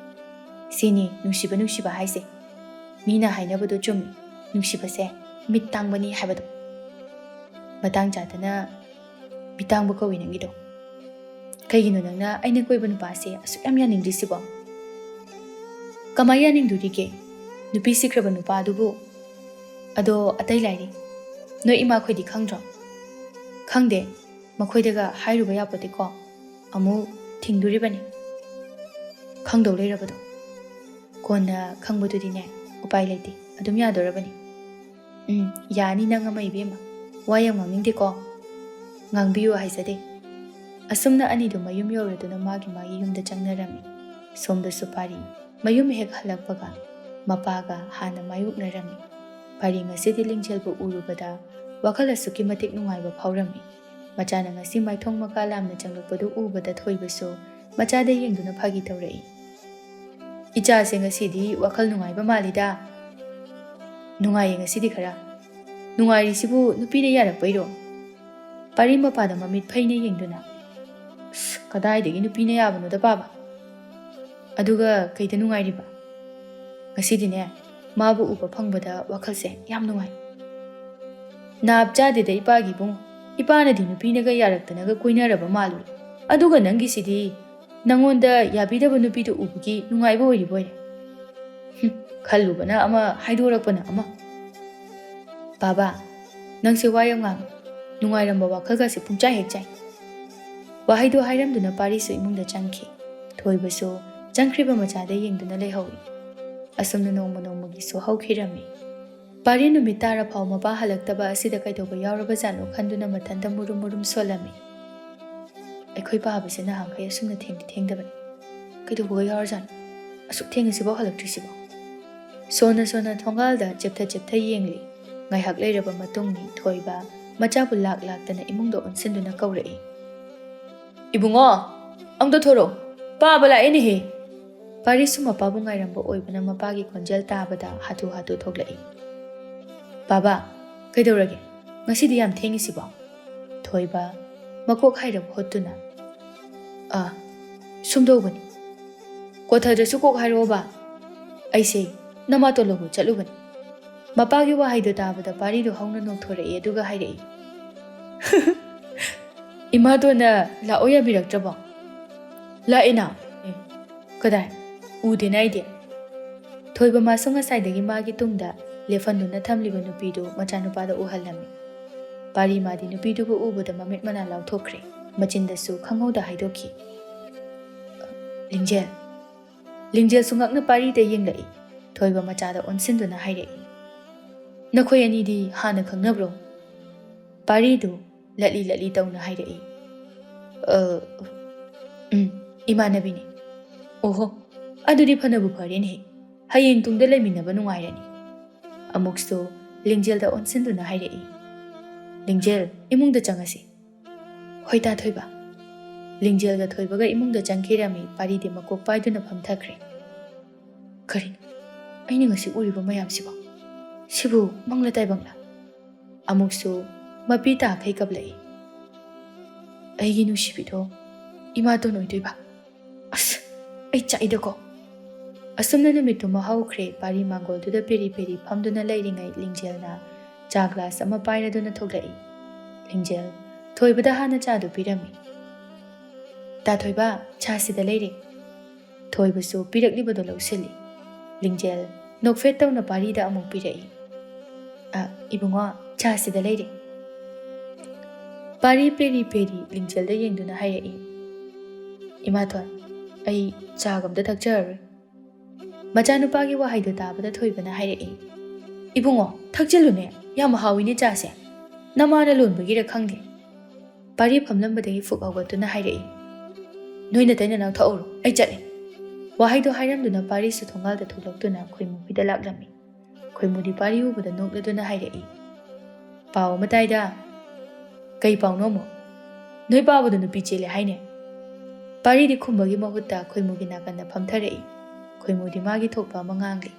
ꯁꯤꯅꯤ ꯅꯨꯡꯁꯤꯕ, ꯅꯨꯡꯁꯤꯕ ꯍꯥꯏꯁꯦ꯫ ꯃꯤꯅ ꯍꯥꯏꯅꯕꯗꯣ ꯆꯨꯝꯃꯤ, ꯅꯨꯡꯁꯤꯕꯁꯦ ꯃꯤꯠ ꯇꯥꯡꯕꯅꯤ ꯍꯥꯏꯕꯗꯣ꯫ ꯃꯇꯥꯡ ꯆꯥꯗꯅ ꯃꯤꯠ ꯇꯥꯡꯕ ꯀꯧꯏ ꯅꯪꯒꯤꯗꯣ꯫ ꯀꯩꯒꯤꯅꯣ ꯅꯪꯅ ꯑꯩꯅ ꯀꯣꯏꯕ ꯅꯨꯄꯥꯁꯦ ꯑꯁꯨꯛ ꯌꯥꯝ ꯌꯥꯅꯤꯡꯗ꯭ꯔꯤꯁꯤꯕꯣ? ꯀꯃꯥꯏ ꯌꯥꯅꯤꯡꯗꯣꯔꯤꯒꯦ? ꯅꯨꯄꯤ ꯁꯤꯈ꯭ꯔꯕ ꯅꯨꯄꯥꯗꯨꯕꯨ꯫ ꯑꯗꯣ ꯑꯇꯩ ꯂꯥꯏꯔꯤ, ꯅꯣꯏ ꯏꯃꯥꯈꯣꯏꯗꯤ ꯈꯪꯗ꯭ꯔꯣ? ꯈꯪꯗꯦ, ꯃꯈꯣꯏꯗꯒ ꯍꯥꯏꯔꯨꯕ ꯌꯥꯄꯣꯠꯇꯦꯀꯣ, ꯑꯃꯨꯛ ꯊꯤꯡꯗꯣꯔꯤꯕꯅꯤ꯫ ꯈꯪꯗꯧ ꯂꯩꯔꯕꯗꯣ꯫ ꯀꯣꯟꯅ ꯈꯪꯕꯗꯨꯗꯤꯅꯦ, ꯎꯄꯥꯏ ꯂꯩꯇꯦ, ꯑꯗꯨꯝ ꯌꯥꯗꯣꯔꯕꯅꯤ꯫ ꯎꯝ, ꯌꯥꯅꯤ ꯅꯪ ꯑꯃ ꯏꯕꯦꯝꯃ, ꯋꯥ ꯌꯥꯝ ꯉꯥꯡꯅꯤꯡꯗꯦꯀꯣ꯫ ꯉꯥꯡꯕꯤꯌꯨ ꯍꯥꯏꯖꯗꯦ꯫ ꯑꯁꯨꯝꯅ ꯑꯅꯤꯗꯨ ꯃꯌꯨꯝ ꯌꯧꯔꯗꯨꯅ ꯃꯥꯒꯤ ꯃꯥꯒꯤ ꯌꯨꯝꯗ ꯆꯪꯅꯔꯝꯃꯤ꯫ ꯁꯣꯝꯗꯁꯨ ꯄꯥꯔꯤ ꯃꯌꯨꯝ ꯍꯦꯛ ꯍꯜꯂꯛꯄꯒ ꯃꯄꯥꯒ ꯍꯥꯟꯅ ꯃꯥꯌꯣꯛꯅꯔꯝꯃꯤ꯫ ꯄꯥꯔꯤ ꯉꯁꯤꯗꯤ ꯂꯤꯡꯖꯦꯜꯕꯨ ꯎꯔꯨꯕꯗ ꯋꯥꯈꯜ ꯑꯁꯨꯛꯀꯤ ꯃꯇꯤꯛ ꯅꯨꯡꯉꯥꯏꯕ ꯐꯥꯎꯔꯝꯃꯤ꯫ ꯃꯆꯥꯅ ꯉꯁꯤ ꯃꯥꯏꯊꯣꯡ ꯃꯀꯥ ꯂꯥꯝꯅ ꯆꯪꯂꯛꯄꯗꯨ ꯎꯕꯗ ꯊꯣꯏꯕꯁꯨ ꯃꯆꯥꯗ ꯌꯦꯡꯗꯨꯅ ꯐꯥꯒꯤ ꯇꯧꯔꯛꯏ꯫ "ꯏꯆꯥꯁꯦ ꯉꯁꯤꯗꯤ ꯋꯥꯈꯜ ꯅꯨꯡꯉꯥꯏꯕ ꯃꯥꯜꯂꯤꯗ꯫" "ꯅꯨꯡꯉꯥꯏꯌꯦ ꯉꯁꯤꯗꯤ ꯈꯔ꯫" "ꯅꯨꯡꯉꯥꯏꯔꯤꯁꯤꯕꯨ ꯅꯨꯄꯤꯅ ꯌꯥꯔꯛꯄꯩꯔꯣ?" ꯄꯥꯔꯤ ꯃꯄꯥꯗ ꯃꯃꯤꯠ ꯐꯩꯅ ꯌꯦꯡꯗꯨꯅ꯫ "ꯑꯁ, ꯀꯗꯥꯏꯗꯒꯤ ꯅꯨꯄꯤꯅ ꯌꯥꯕꯅꯣꯗ ꯄꯥꯕ꯫ ꯑꯗꯨꯒ ꯀꯩꯗ ꯅꯨꯡꯉꯥꯏꯔꯤꯕ?" "ꯉꯁꯤꯗꯤꯅꯦ, ꯃꯥꯕꯨ ꯎꯕ ꯐꯪꯕꯗ ꯋꯥꯈꯜꯁꯦ ꯌꯥꯝ ꯅꯨꯡꯉꯥꯏ꯫" "ꯅꯥꯞ ꯆꯥꯗꯦꯗ ꯏꯄꯥꯒꯤ ꯏꯕꯨꯡ꯫ ꯏꯄꯥꯅꯗꯤ ꯅꯨꯄꯤꯅꯒ ꯌꯥꯔꯛꯇꯅꯒ ꯀꯣꯏꯅꯔꯕ ꯃꯥꯜꯂꯨꯔꯦ꯫ ꯑꯗꯨꯒ ꯅꯪꯒꯤꯁꯤꯗꯤ ꯅꯪꯉꯣꯟꯗ ꯌꯥꯕꯤꯗꯕ ꯅꯨꯄꯤꯗꯨ ꯎꯕꯒꯤ ꯅꯨꯡꯉꯥꯏꯕ ꯑꯣꯏꯔꯤꯕ ꯑꯣꯏꯔꯦ꯫" ꯈꯜꯂꯨꯕꯅ ꯑꯃ, ꯍꯥꯏꯗꯣꯔꯛꯄꯅ ꯑꯃ꯫ "ꯕꯥꯕꯥ, ꯅꯪꯁꯦ ꯋꯥ ꯌꯥꯝ ꯉꯥꯡꯉꯤ꯫ ꯅꯨꯡꯉꯥꯏꯔꯝꯕ ꯋꯥꯈꯜꯒꯁꯦ ꯄꯨꯡꯆꯥꯏ ꯍꯦꯛ ꯆꯥꯏ꯫" ꯋꯥꯍꯩꯗꯣ ꯍꯥꯏꯔꯝꯗꯨꯅ ꯄꯥꯔꯤꯁꯨ ꯏꯃꯨꯡꯗ ꯆꯪꯈꯤ꯫ ꯊꯣꯏꯕꯁꯨ ꯆꯪꯈ꯭ꯔꯤꯕ ꯃꯆꯥꯗ ꯌꯦꯡꯗꯨꯅ ꯂꯩꯍꯧꯏ꯫ ꯑꯁꯨꯝꯅ ꯅꯣꯡꯃ ꯅꯣꯡꯃꯒꯤ ꯁꯨꯍꯧꯈꯤꯔꯝꯃꯤ꯫ ꯄꯥꯔꯤ ꯅꯨꯃꯤꯠ ꯇꯥꯔ ꯐꯥꯎ ꯃꯄꯥ ꯍꯜꯂꯛꯇꯕ ꯑꯁꯤꯗ ꯀꯩꯗꯧꯕ ꯌꯥꯎꯔꯕꯖꯥꯠꯅꯣ ꯈꯟꯗꯨꯅ ꯃꯊꯟꯇ ꯃꯨꯔꯨꯝ ꯃꯨꯔꯨꯝ ꯁꯣꯜꯂꯝꯃꯤ꯫ "ꯑꯩꯈꯣꯏ ꯄꯥꯕꯁꯦ ꯅꯍꯥꯟꯈꯩ ꯑꯁꯨꯝꯅ ꯊꯦꯡꯗꯤ ꯊꯦꯡꯗꯕꯅꯤ꯫ ꯀꯩꯗꯧꯕꯒ ꯌꯥꯎꯔꯖꯥꯠꯅꯣ? ꯑꯁꯨꯛ ꯊꯦꯡꯉꯤꯁꯤꯐꯥꯎ ꯍꯜꯂꯛꯇ꯭ꯔꯤꯁꯤꯕꯣ?" ꯁꯣꯟꯅ ꯁꯣꯟꯅ ꯊꯣꯡꯒꯥꯜꯗ ꯆꯦꯞꯊ ꯆꯦꯞꯊ ꯌꯦꯡꯂꯤ꯫ ꯉꯥꯏꯍꯥꯛ ꯂꯩꯔꯕ ꯃꯇꯨꯡꯅꯤ ꯊꯣꯏꯕ ꯃꯆꯥꯕꯨ ꯂꯥꯛ ꯂꯥꯛꯇꯅ ꯏꯃꯨꯡꯗ ꯑꯣꯟꯁꯤꯟꯗꯨꯅ ꯀꯧꯔꯛꯏ꯫ "ꯏꯕꯨꯡꯉꯣ, ꯑꯝꯇ ꯊꯣꯔꯛꯑꯣ, ꯄꯥꯕ ꯂꯥꯛꯑꯦꯅꯦꯍꯦ!" ꯄꯥꯔꯤꯁꯨ ꯃꯄꯥꯕꯨ ꯉꯥꯏꯔꯝꯕ ꯑꯣꯏꯕꯅ ꯃꯄꯥꯒꯤ ꯈꯣꯟꯖꯦꯜ ꯇꯥꯕꯗ ꯍꯥꯊꯨ ꯍꯥꯊꯨ ꯊꯣꯛꯂꯛꯏ꯫ "ꯕꯥꯕꯥ, ꯀꯩꯗꯧꯔꯒꯦ? ꯉꯁꯤꯗꯤ ꯌꯥꯝ ꯊꯦꯡꯉꯤꯁꯤꯕꯣ?" ꯊꯣꯏꯕ ꯃꯀꯣꯛ ꯍꯥꯏꯔꯞ ꯍꯣꯠꯇꯨꯅ, "ꯑ, ꯁꯨꯝꯗꯧꯕꯅꯤ꯫ ꯀꯣꯊꯗ꯭ꯔꯁꯨ ꯀꯣꯛ ꯍꯥꯏꯔꯛꯑꯣꯕ꯫ ꯑꯩꯁꯦ ꯅꯃꯥꯇꯣꯟ ꯂꯧꯕ ꯆꯠꯂꯨꯕꯅꯤ꯫" ꯃꯄꯥꯒꯤ ꯋꯥꯍꯩꯗꯣ ꯇꯥꯕꯗ ꯄꯥꯔꯤꯗꯣ ꯍꯧꯅ ꯅꯣꯛꯊꯣꯔꯛꯏ, ꯑꯗꯨꯒ ꯍꯥꯏꯔꯛꯏ, "ꯏꯃꯥꯇꯣꯟꯅ ꯂꯥꯛꯑꯣ ꯌꯥꯕꯤꯔꯛꯇ꯭ꯔꯕꯣ?" "ꯂꯥꯛꯑꯦꯅ꯫ ꯑꯦ, ꯀꯗꯥꯏ? ꯎꯗꯦꯅ ꯑꯩꯗꯤ꯫" ꯊꯣꯏꯕ ꯃꯥꯁꯨ ꯉꯁꯥꯏꯗꯒꯤ ꯃꯥꯒꯤ ꯇꯨꯡꯗ ꯂꯦꯞꯍꯟꯗꯨꯅ ꯊꯝꯂꯤꯕ ꯅꯨꯄꯤꯗꯨ ꯃꯆꯥꯅꯨꯄꯥꯗ ꯎꯍꯜꯂꯝꯃꯤ꯫ ꯄꯥꯔꯤ ꯃꯥꯗꯤ ꯅꯨꯄꯤꯗꯨꯕꯨ ꯎꯕꯗ ꯃꯃꯤꯠ ꯃꯅꯥ ꯂꯥꯎꯊꯣꯛꯈ꯭ꯔꯦ, ꯃꯆꯤꯟꯗꯁꯨ ꯈꯪꯍꯧꯗ ꯍꯥꯏꯗꯣꯛꯈꯤ, "ꯂꯤꯡꯖꯦꯜ!" ꯂꯤꯡꯖꯦꯜꯁꯨ ꯉꯛꯅ ꯄꯥꯔꯤꯗ ꯌꯦꯡꯂꯛꯏ꯫ ꯊꯣꯏꯕ ꯃꯆꯥꯗ ꯑꯣꯟꯁꯤꯟꯗꯨꯅ ꯍꯥꯏꯔꯛꯏ, "ꯅꯈꯣꯏ ꯑꯅꯤꯗꯤ ꯍꯥꯟꯅ ꯈꯪꯅꯕ꯭ꯔꯣ?" ꯄꯥꯔꯤꯗꯨ ꯂꯠꯂꯤ ꯂꯠꯂꯤ ꯇꯧꯅ ꯍꯥꯏꯔꯛꯏ, "ꯑ, ꯎꯝ, ꯏꯃꯥꯟꯅꯕꯤꯅꯤ꯫" "ꯑꯣꯍꯣ, ꯑꯗꯨꯗꯤ ꯐꯅꯕꯨ ꯐꯔꯦꯅꯦꯍꯦ꯫ ꯍꯌꯦꯡ ꯇꯨꯡꯗ ꯂꯩꯃꯤꯟꯅꯕ ꯅꯨꯡꯉꯥꯏꯔꯅꯤ꯫" ꯑꯃꯨꯛꯁꯨ ꯂꯤꯡꯖꯦꯜꯗ ꯑꯣꯟꯁꯤꯟꯗꯨꯅ ꯍꯥꯏꯔꯛꯏ, "ꯂꯤꯡꯖꯦꯜ, ꯏꯃꯨꯡꯗ ꯆꯪꯉꯁꯤ꯫" "ꯍꯣꯏ ꯇꯥ ꯊꯣꯏꯕ꯫" ꯂꯤꯡꯖꯦꯜꯒ ꯊꯣꯏꯕꯒ ꯏꯃꯨꯡꯗ ꯆꯪꯈꯤꯔꯝꯃꯤ꯫ ꯄꯥꯔꯤꯗꯤ ꯃꯀꯣꯛ ꯄꯥꯏꯗꯨꯅ ꯐꯝꯊꯈ꯭ꯔꯦ꯫ "ꯀꯔꯤꯅꯣ? ꯑꯩꯅ ꯉꯁꯤ ꯎꯔꯤꯕ ꯃꯌꯥꯝꯁꯤꯕꯣ? ꯁꯤꯕꯨ ꯃꯪꯂ ꯇꯥꯏꯕꯪꯂ?" ꯑꯃꯨꯛꯁꯨ ꯃꯄꯤ ꯇꯥꯈꯩ ꯀꯞꯂꯛꯏ꯫ "ꯑꯩꯒꯤ ꯅꯨꯡꯁꯤꯕꯤꯗꯣ ꯏꯃꯥꯇꯣꯟ ꯑꯣꯏꯗꯣꯏꯕ? ꯑꯁ, ꯑꯩ ꯆꯥꯛꯏꯗꯀꯣ!" ꯑꯁꯨꯝꯅ ꯅꯨꯃꯤꯠꯇꯨꯃ ꯍꯧꯈ꯭ꯔꯦ꯫ ꯄꯥꯔꯤ ꯃꯥꯡꯒꯣꯜꯗꯨꯗ ꯄꯦꯔꯤ ꯄꯦꯔꯤ ꯐꯝꯗꯨꯅ ꯂꯩꯔꯤꯉꯩ ꯂꯤꯡꯖꯦꯜꯅ ꯆꯥ ꯒ꯭ꯂꯥꯁ ꯑꯃ ꯄꯥꯏꯔꯗꯨꯅ ꯊꯣꯛꯂꯛꯏ꯫ ꯂꯤꯡꯖꯦꯜ ꯊꯣꯏꯕꯗ ꯍꯥꯟꯅ ꯆꯥꯗꯨ ꯄꯤꯔꯝꯃꯤ꯫ "ꯇꯥ ꯊꯣꯏꯕ, ꯆꯥ ꯁꯤꯗ ꯂꯩꯔꯦ꯫" ꯊꯣꯏꯕꯁꯨ ꯄꯤꯔꯛꯂꯤꯕꯗꯨ ꯂꯧꯁꯤꯜꯂꯤ꯫ ꯂꯤꯡꯖꯦꯜ ꯅꯣꯛꯐꯦꯠ ꯇꯧꯅ ꯄꯥꯔꯤꯗ ꯑꯃꯨꯛ ꯄꯤꯔꯛꯏ꯫ "ꯑ, ꯏꯕꯨꯡꯉꯣ, ꯆꯥꯁꯤꯗ ꯂꯩꯔꯦ꯫" ꯄꯥꯔꯤ ꯄꯦꯔꯤ ꯄꯦꯔꯤ ꯂꯤꯡꯖꯦꯜꯗ ꯌꯦꯡꯗꯨꯅ ꯍꯥꯏꯔꯛꯏ꯫ "ꯏꯃꯥꯇꯣꯟ, ꯑꯩ ꯆꯥꯒ ꯑꯝꯇ ꯊꯛꯆꯔꯔꯣꯏ꯫" ꯃꯆꯥꯅꯨꯄꯥꯒꯤ ꯋꯥꯍꯩꯗꯨ ꯇꯥꯕꯗ ꯊꯣꯏꯕꯅ ꯍꯥꯏꯔꯛꯏ꯫ "ꯏꯕꯨꯡꯉꯣ, ꯊꯛꯆꯤꯜꯂꯨꯅꯦ, ꯌꯥꯝ ꯍꯥꯎꯏꯅꯦ ꯆꯥꯁꯦ꯫ ꯅꯃꯥꯅ ꯂꯣꯟꯕꯒꯤꯔ ꯈꯪꯗꯦ꯫" ꯄꯥꯔꯤ ꯐꯝꯂꯝꯕꯗꯒꯤ ꯐꯨꯛ ꯍꯧꯒꯠꯇꯨꯅ ꯍꯥꯏꯔꯛꯏ꯫ "ꯅꯣꯏ ꯅꯇꯩ ꯅꯅꯥꯎ ꯊꯛꯍꯧꯔꯣ, ꯑꯩ ꯆꯠꯂꯦ꯫" ꯋꯥꯍꯩꯗꯣ ꯍꯥꯏꯔꯝꯗꯨꯅ ꯄꯥꯔꯤꯁꯨ ꯊꯣꯡꯒꯥꯜꯗ ꯊꯣꯛꯂꯛꯇꯨꯅ ꯈꯣꯏꯃꯨ ꯍꯣꯏꯗ ꯂꯥꯛꯂꯝꯃꯤ꯫ ꯈꯣꯏꯃꯨꯗꯤ ꯄꯥꯔꯤ ꯎꯕꯗ ꯅꯣꯛꯂꯗꯨꯅ ꯍꯥꯏꯔꯛꯏ꯫ "ꯄꯥꯎ ꯑꯃ ꯇꯥꯏꯗ꯫" "ꯀꯩ ꯄꯥꯎꯅꯣ ꯑꯃꯨꯛ?" "ꯅꯣꯏ ꯄꯥꯕꯗꯣ ꯅꯨꯄꯤ ꯆꯦꯜꯂꯦ ꯍꯥꯏꯅꯦ꯫" ꯄꯥꯔꯤꯗꯤ ꯈꯨꯝꯕꯒꯤ ꯃꯍꯨꯠꯇ ꯈꯣꯏꯃꯨꯒꯤ ꯅꯥꯀꯟꯗ ꯐꯝꯊꯔꯛꯏ꯫ ꯈꯣꯏꯃꯨꯗꯤ ꯃꯥꯒꯤ ꯊꯣꯛꯄ ꯑꯃ ꯉꯥꯡꯂꯤ꯫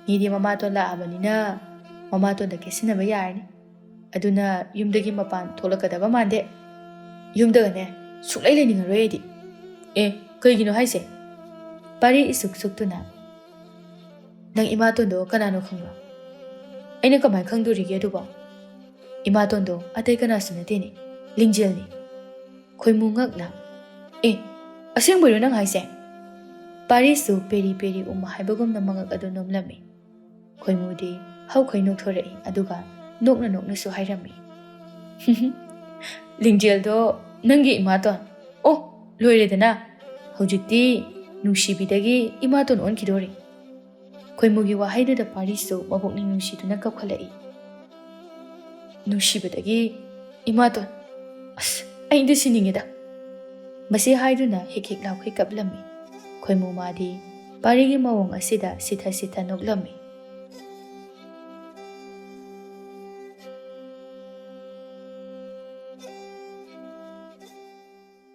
"ꯃꯤꯗꯤ ꯃꯃꯥꯇꯣꯟ ꯂꯥꯛꯑꯕꯅꯤꯅ ꯃꯃꯥꯇꯣꯟꯗ ꯀꯦꯠꯁꯤꯟꯅꯕ ꯌꯥꯔꯅꯤ꯫ ꯑꯗꯨꯅ ꯌꯨꯝꯗꯒꯤ ꯃꯄꯥꯟ ꯊꯣꯛꯂꯛꯀꯗꯕ ꯃꯥꯟꯗꯦ꯫ ꯌꯨꯝꯗꯒꯅꯦ ꯁꯨꯡꯂꯩ ꯂꯩꯅꯤꯡꯉꯔꯣꯏ ꯑꯩꯗꯤ꯫" "ꯑꯦ, ꯀꯩꯒꯤꯅꯣ ꯍꯥꯏꯁꯦ?" ꯄꯥꯔꯤ ꯏꯁꯨꯛ ꯁꯨꯛꯇꯨꯅ꯫ "ꯅꯪ ꯏꯃꯥꯇꯣꯟꯗꯣ ꯀꯅꯥꯅꯣ ꯈꯪꯕ꯭ꯔꯣ?" "ꯑꯩꯅ ꯀꯃꯥꯏ ꯈꯪꯗꯣꯔꯤꯒꯦ ꯑꯗꯨꯕꯣ?" "ꯏꯃꯥꯇꯣꯟꯗꯣ ꯑꯇꯩ ꯀꯅꯥꯁꯨ ꯅꯠꯇꯦꯅꯦ, ꯂꯤꯡꯖꯦꯜꯅꯤ꯫" ꯈꯣꯏꯃꯨ ꯉꯛꯅ꯫ "ꯑꯦ, ꯑꯁꯦꯡꯕꯩꯔꯣ ꯅꯪ ꯍꯥꯏꯁꯦ?" ꯄꯥꯔꯤꯁꯨ ꯄꯦꯔꯤ ꯄꯦꯔꯤ ꯎꯃ ꯍꯥꯏꯕꯒꯨꯝꯅ ꯃꯉꯛ ꯑꯗꯨ ꯅꯣꯝꯂꯝꯃꯤ꯫ ꯈꯣꯏꯃꯨꯗꯤ ꯍꯧꯈꯩ ꯅꯣꯛꯊꯣꯔꯛꯏ, ꯑꯗꯨꯒ ꯅꯣꯛꯅ ꯅꯣꯛꯅꯁꯨ ꯍꯥꯏꯔꯝꯃꯤ꯫ "ꯂꯤꯡꯖꯦꯜꯗꯣ ꯅꯪꯒꯤ ꯏꯃꯥꯇꯣꯟ꯫ ꯑꯣ, ꯂꯣꯏꯔꯦꯗꯅ꯫ ꯍꯧꯖꯤꯛꯇꯤ ꯅꯨꯡꯁꯤꯕꯤꯗꯒꯤ ꯏꯃꯥꯇꯣꯟ ꯑꯣꯟꯈꯤꯗꯣꯔꯦ꯫" ꯈꯣꯏꯃꯨꯒꯤ ꯋꯥꯍꯩꯗꯨꯗ ꯄꯥꯔꯤꯁꯨ ꯃꯕꯨꯛꯅꯤꯡ ꯅꯨꯡꯁꯤꯗꯨꯅ ꯀꯞꯈꯠꯂꯛꯏ꯫ "ꯅꯨꯡꯁꯤꯕꯗꯒꯤ ꯏꯃꯥꯇꯣꯟ꯫ ꯑꯁ, ꯑꯩꯗꯤ ꯁꯤꯅꯤꯡꯉꯦꯗ꯫" ꯃꯁꯤ ꯍꯥꯏꯗꯨꯅ ꯍꯤꯛ ꯍꯤꯛ ꯂꯥꯎꯈꯩ ꯀꯞꯂꯝꯃꯤ꯫ ꯈꯣꯏꯃꯨ ꯃꯥꯗꯤ ꯄꯥꯔꯤꯒꯤ ꯃꯑꯣꯡ ꯑꯁꯤꯗ ꯁꯤꯊ ꯁꯤꯊ ꯅꯣꯛꯂꯝꯃꯤ꯫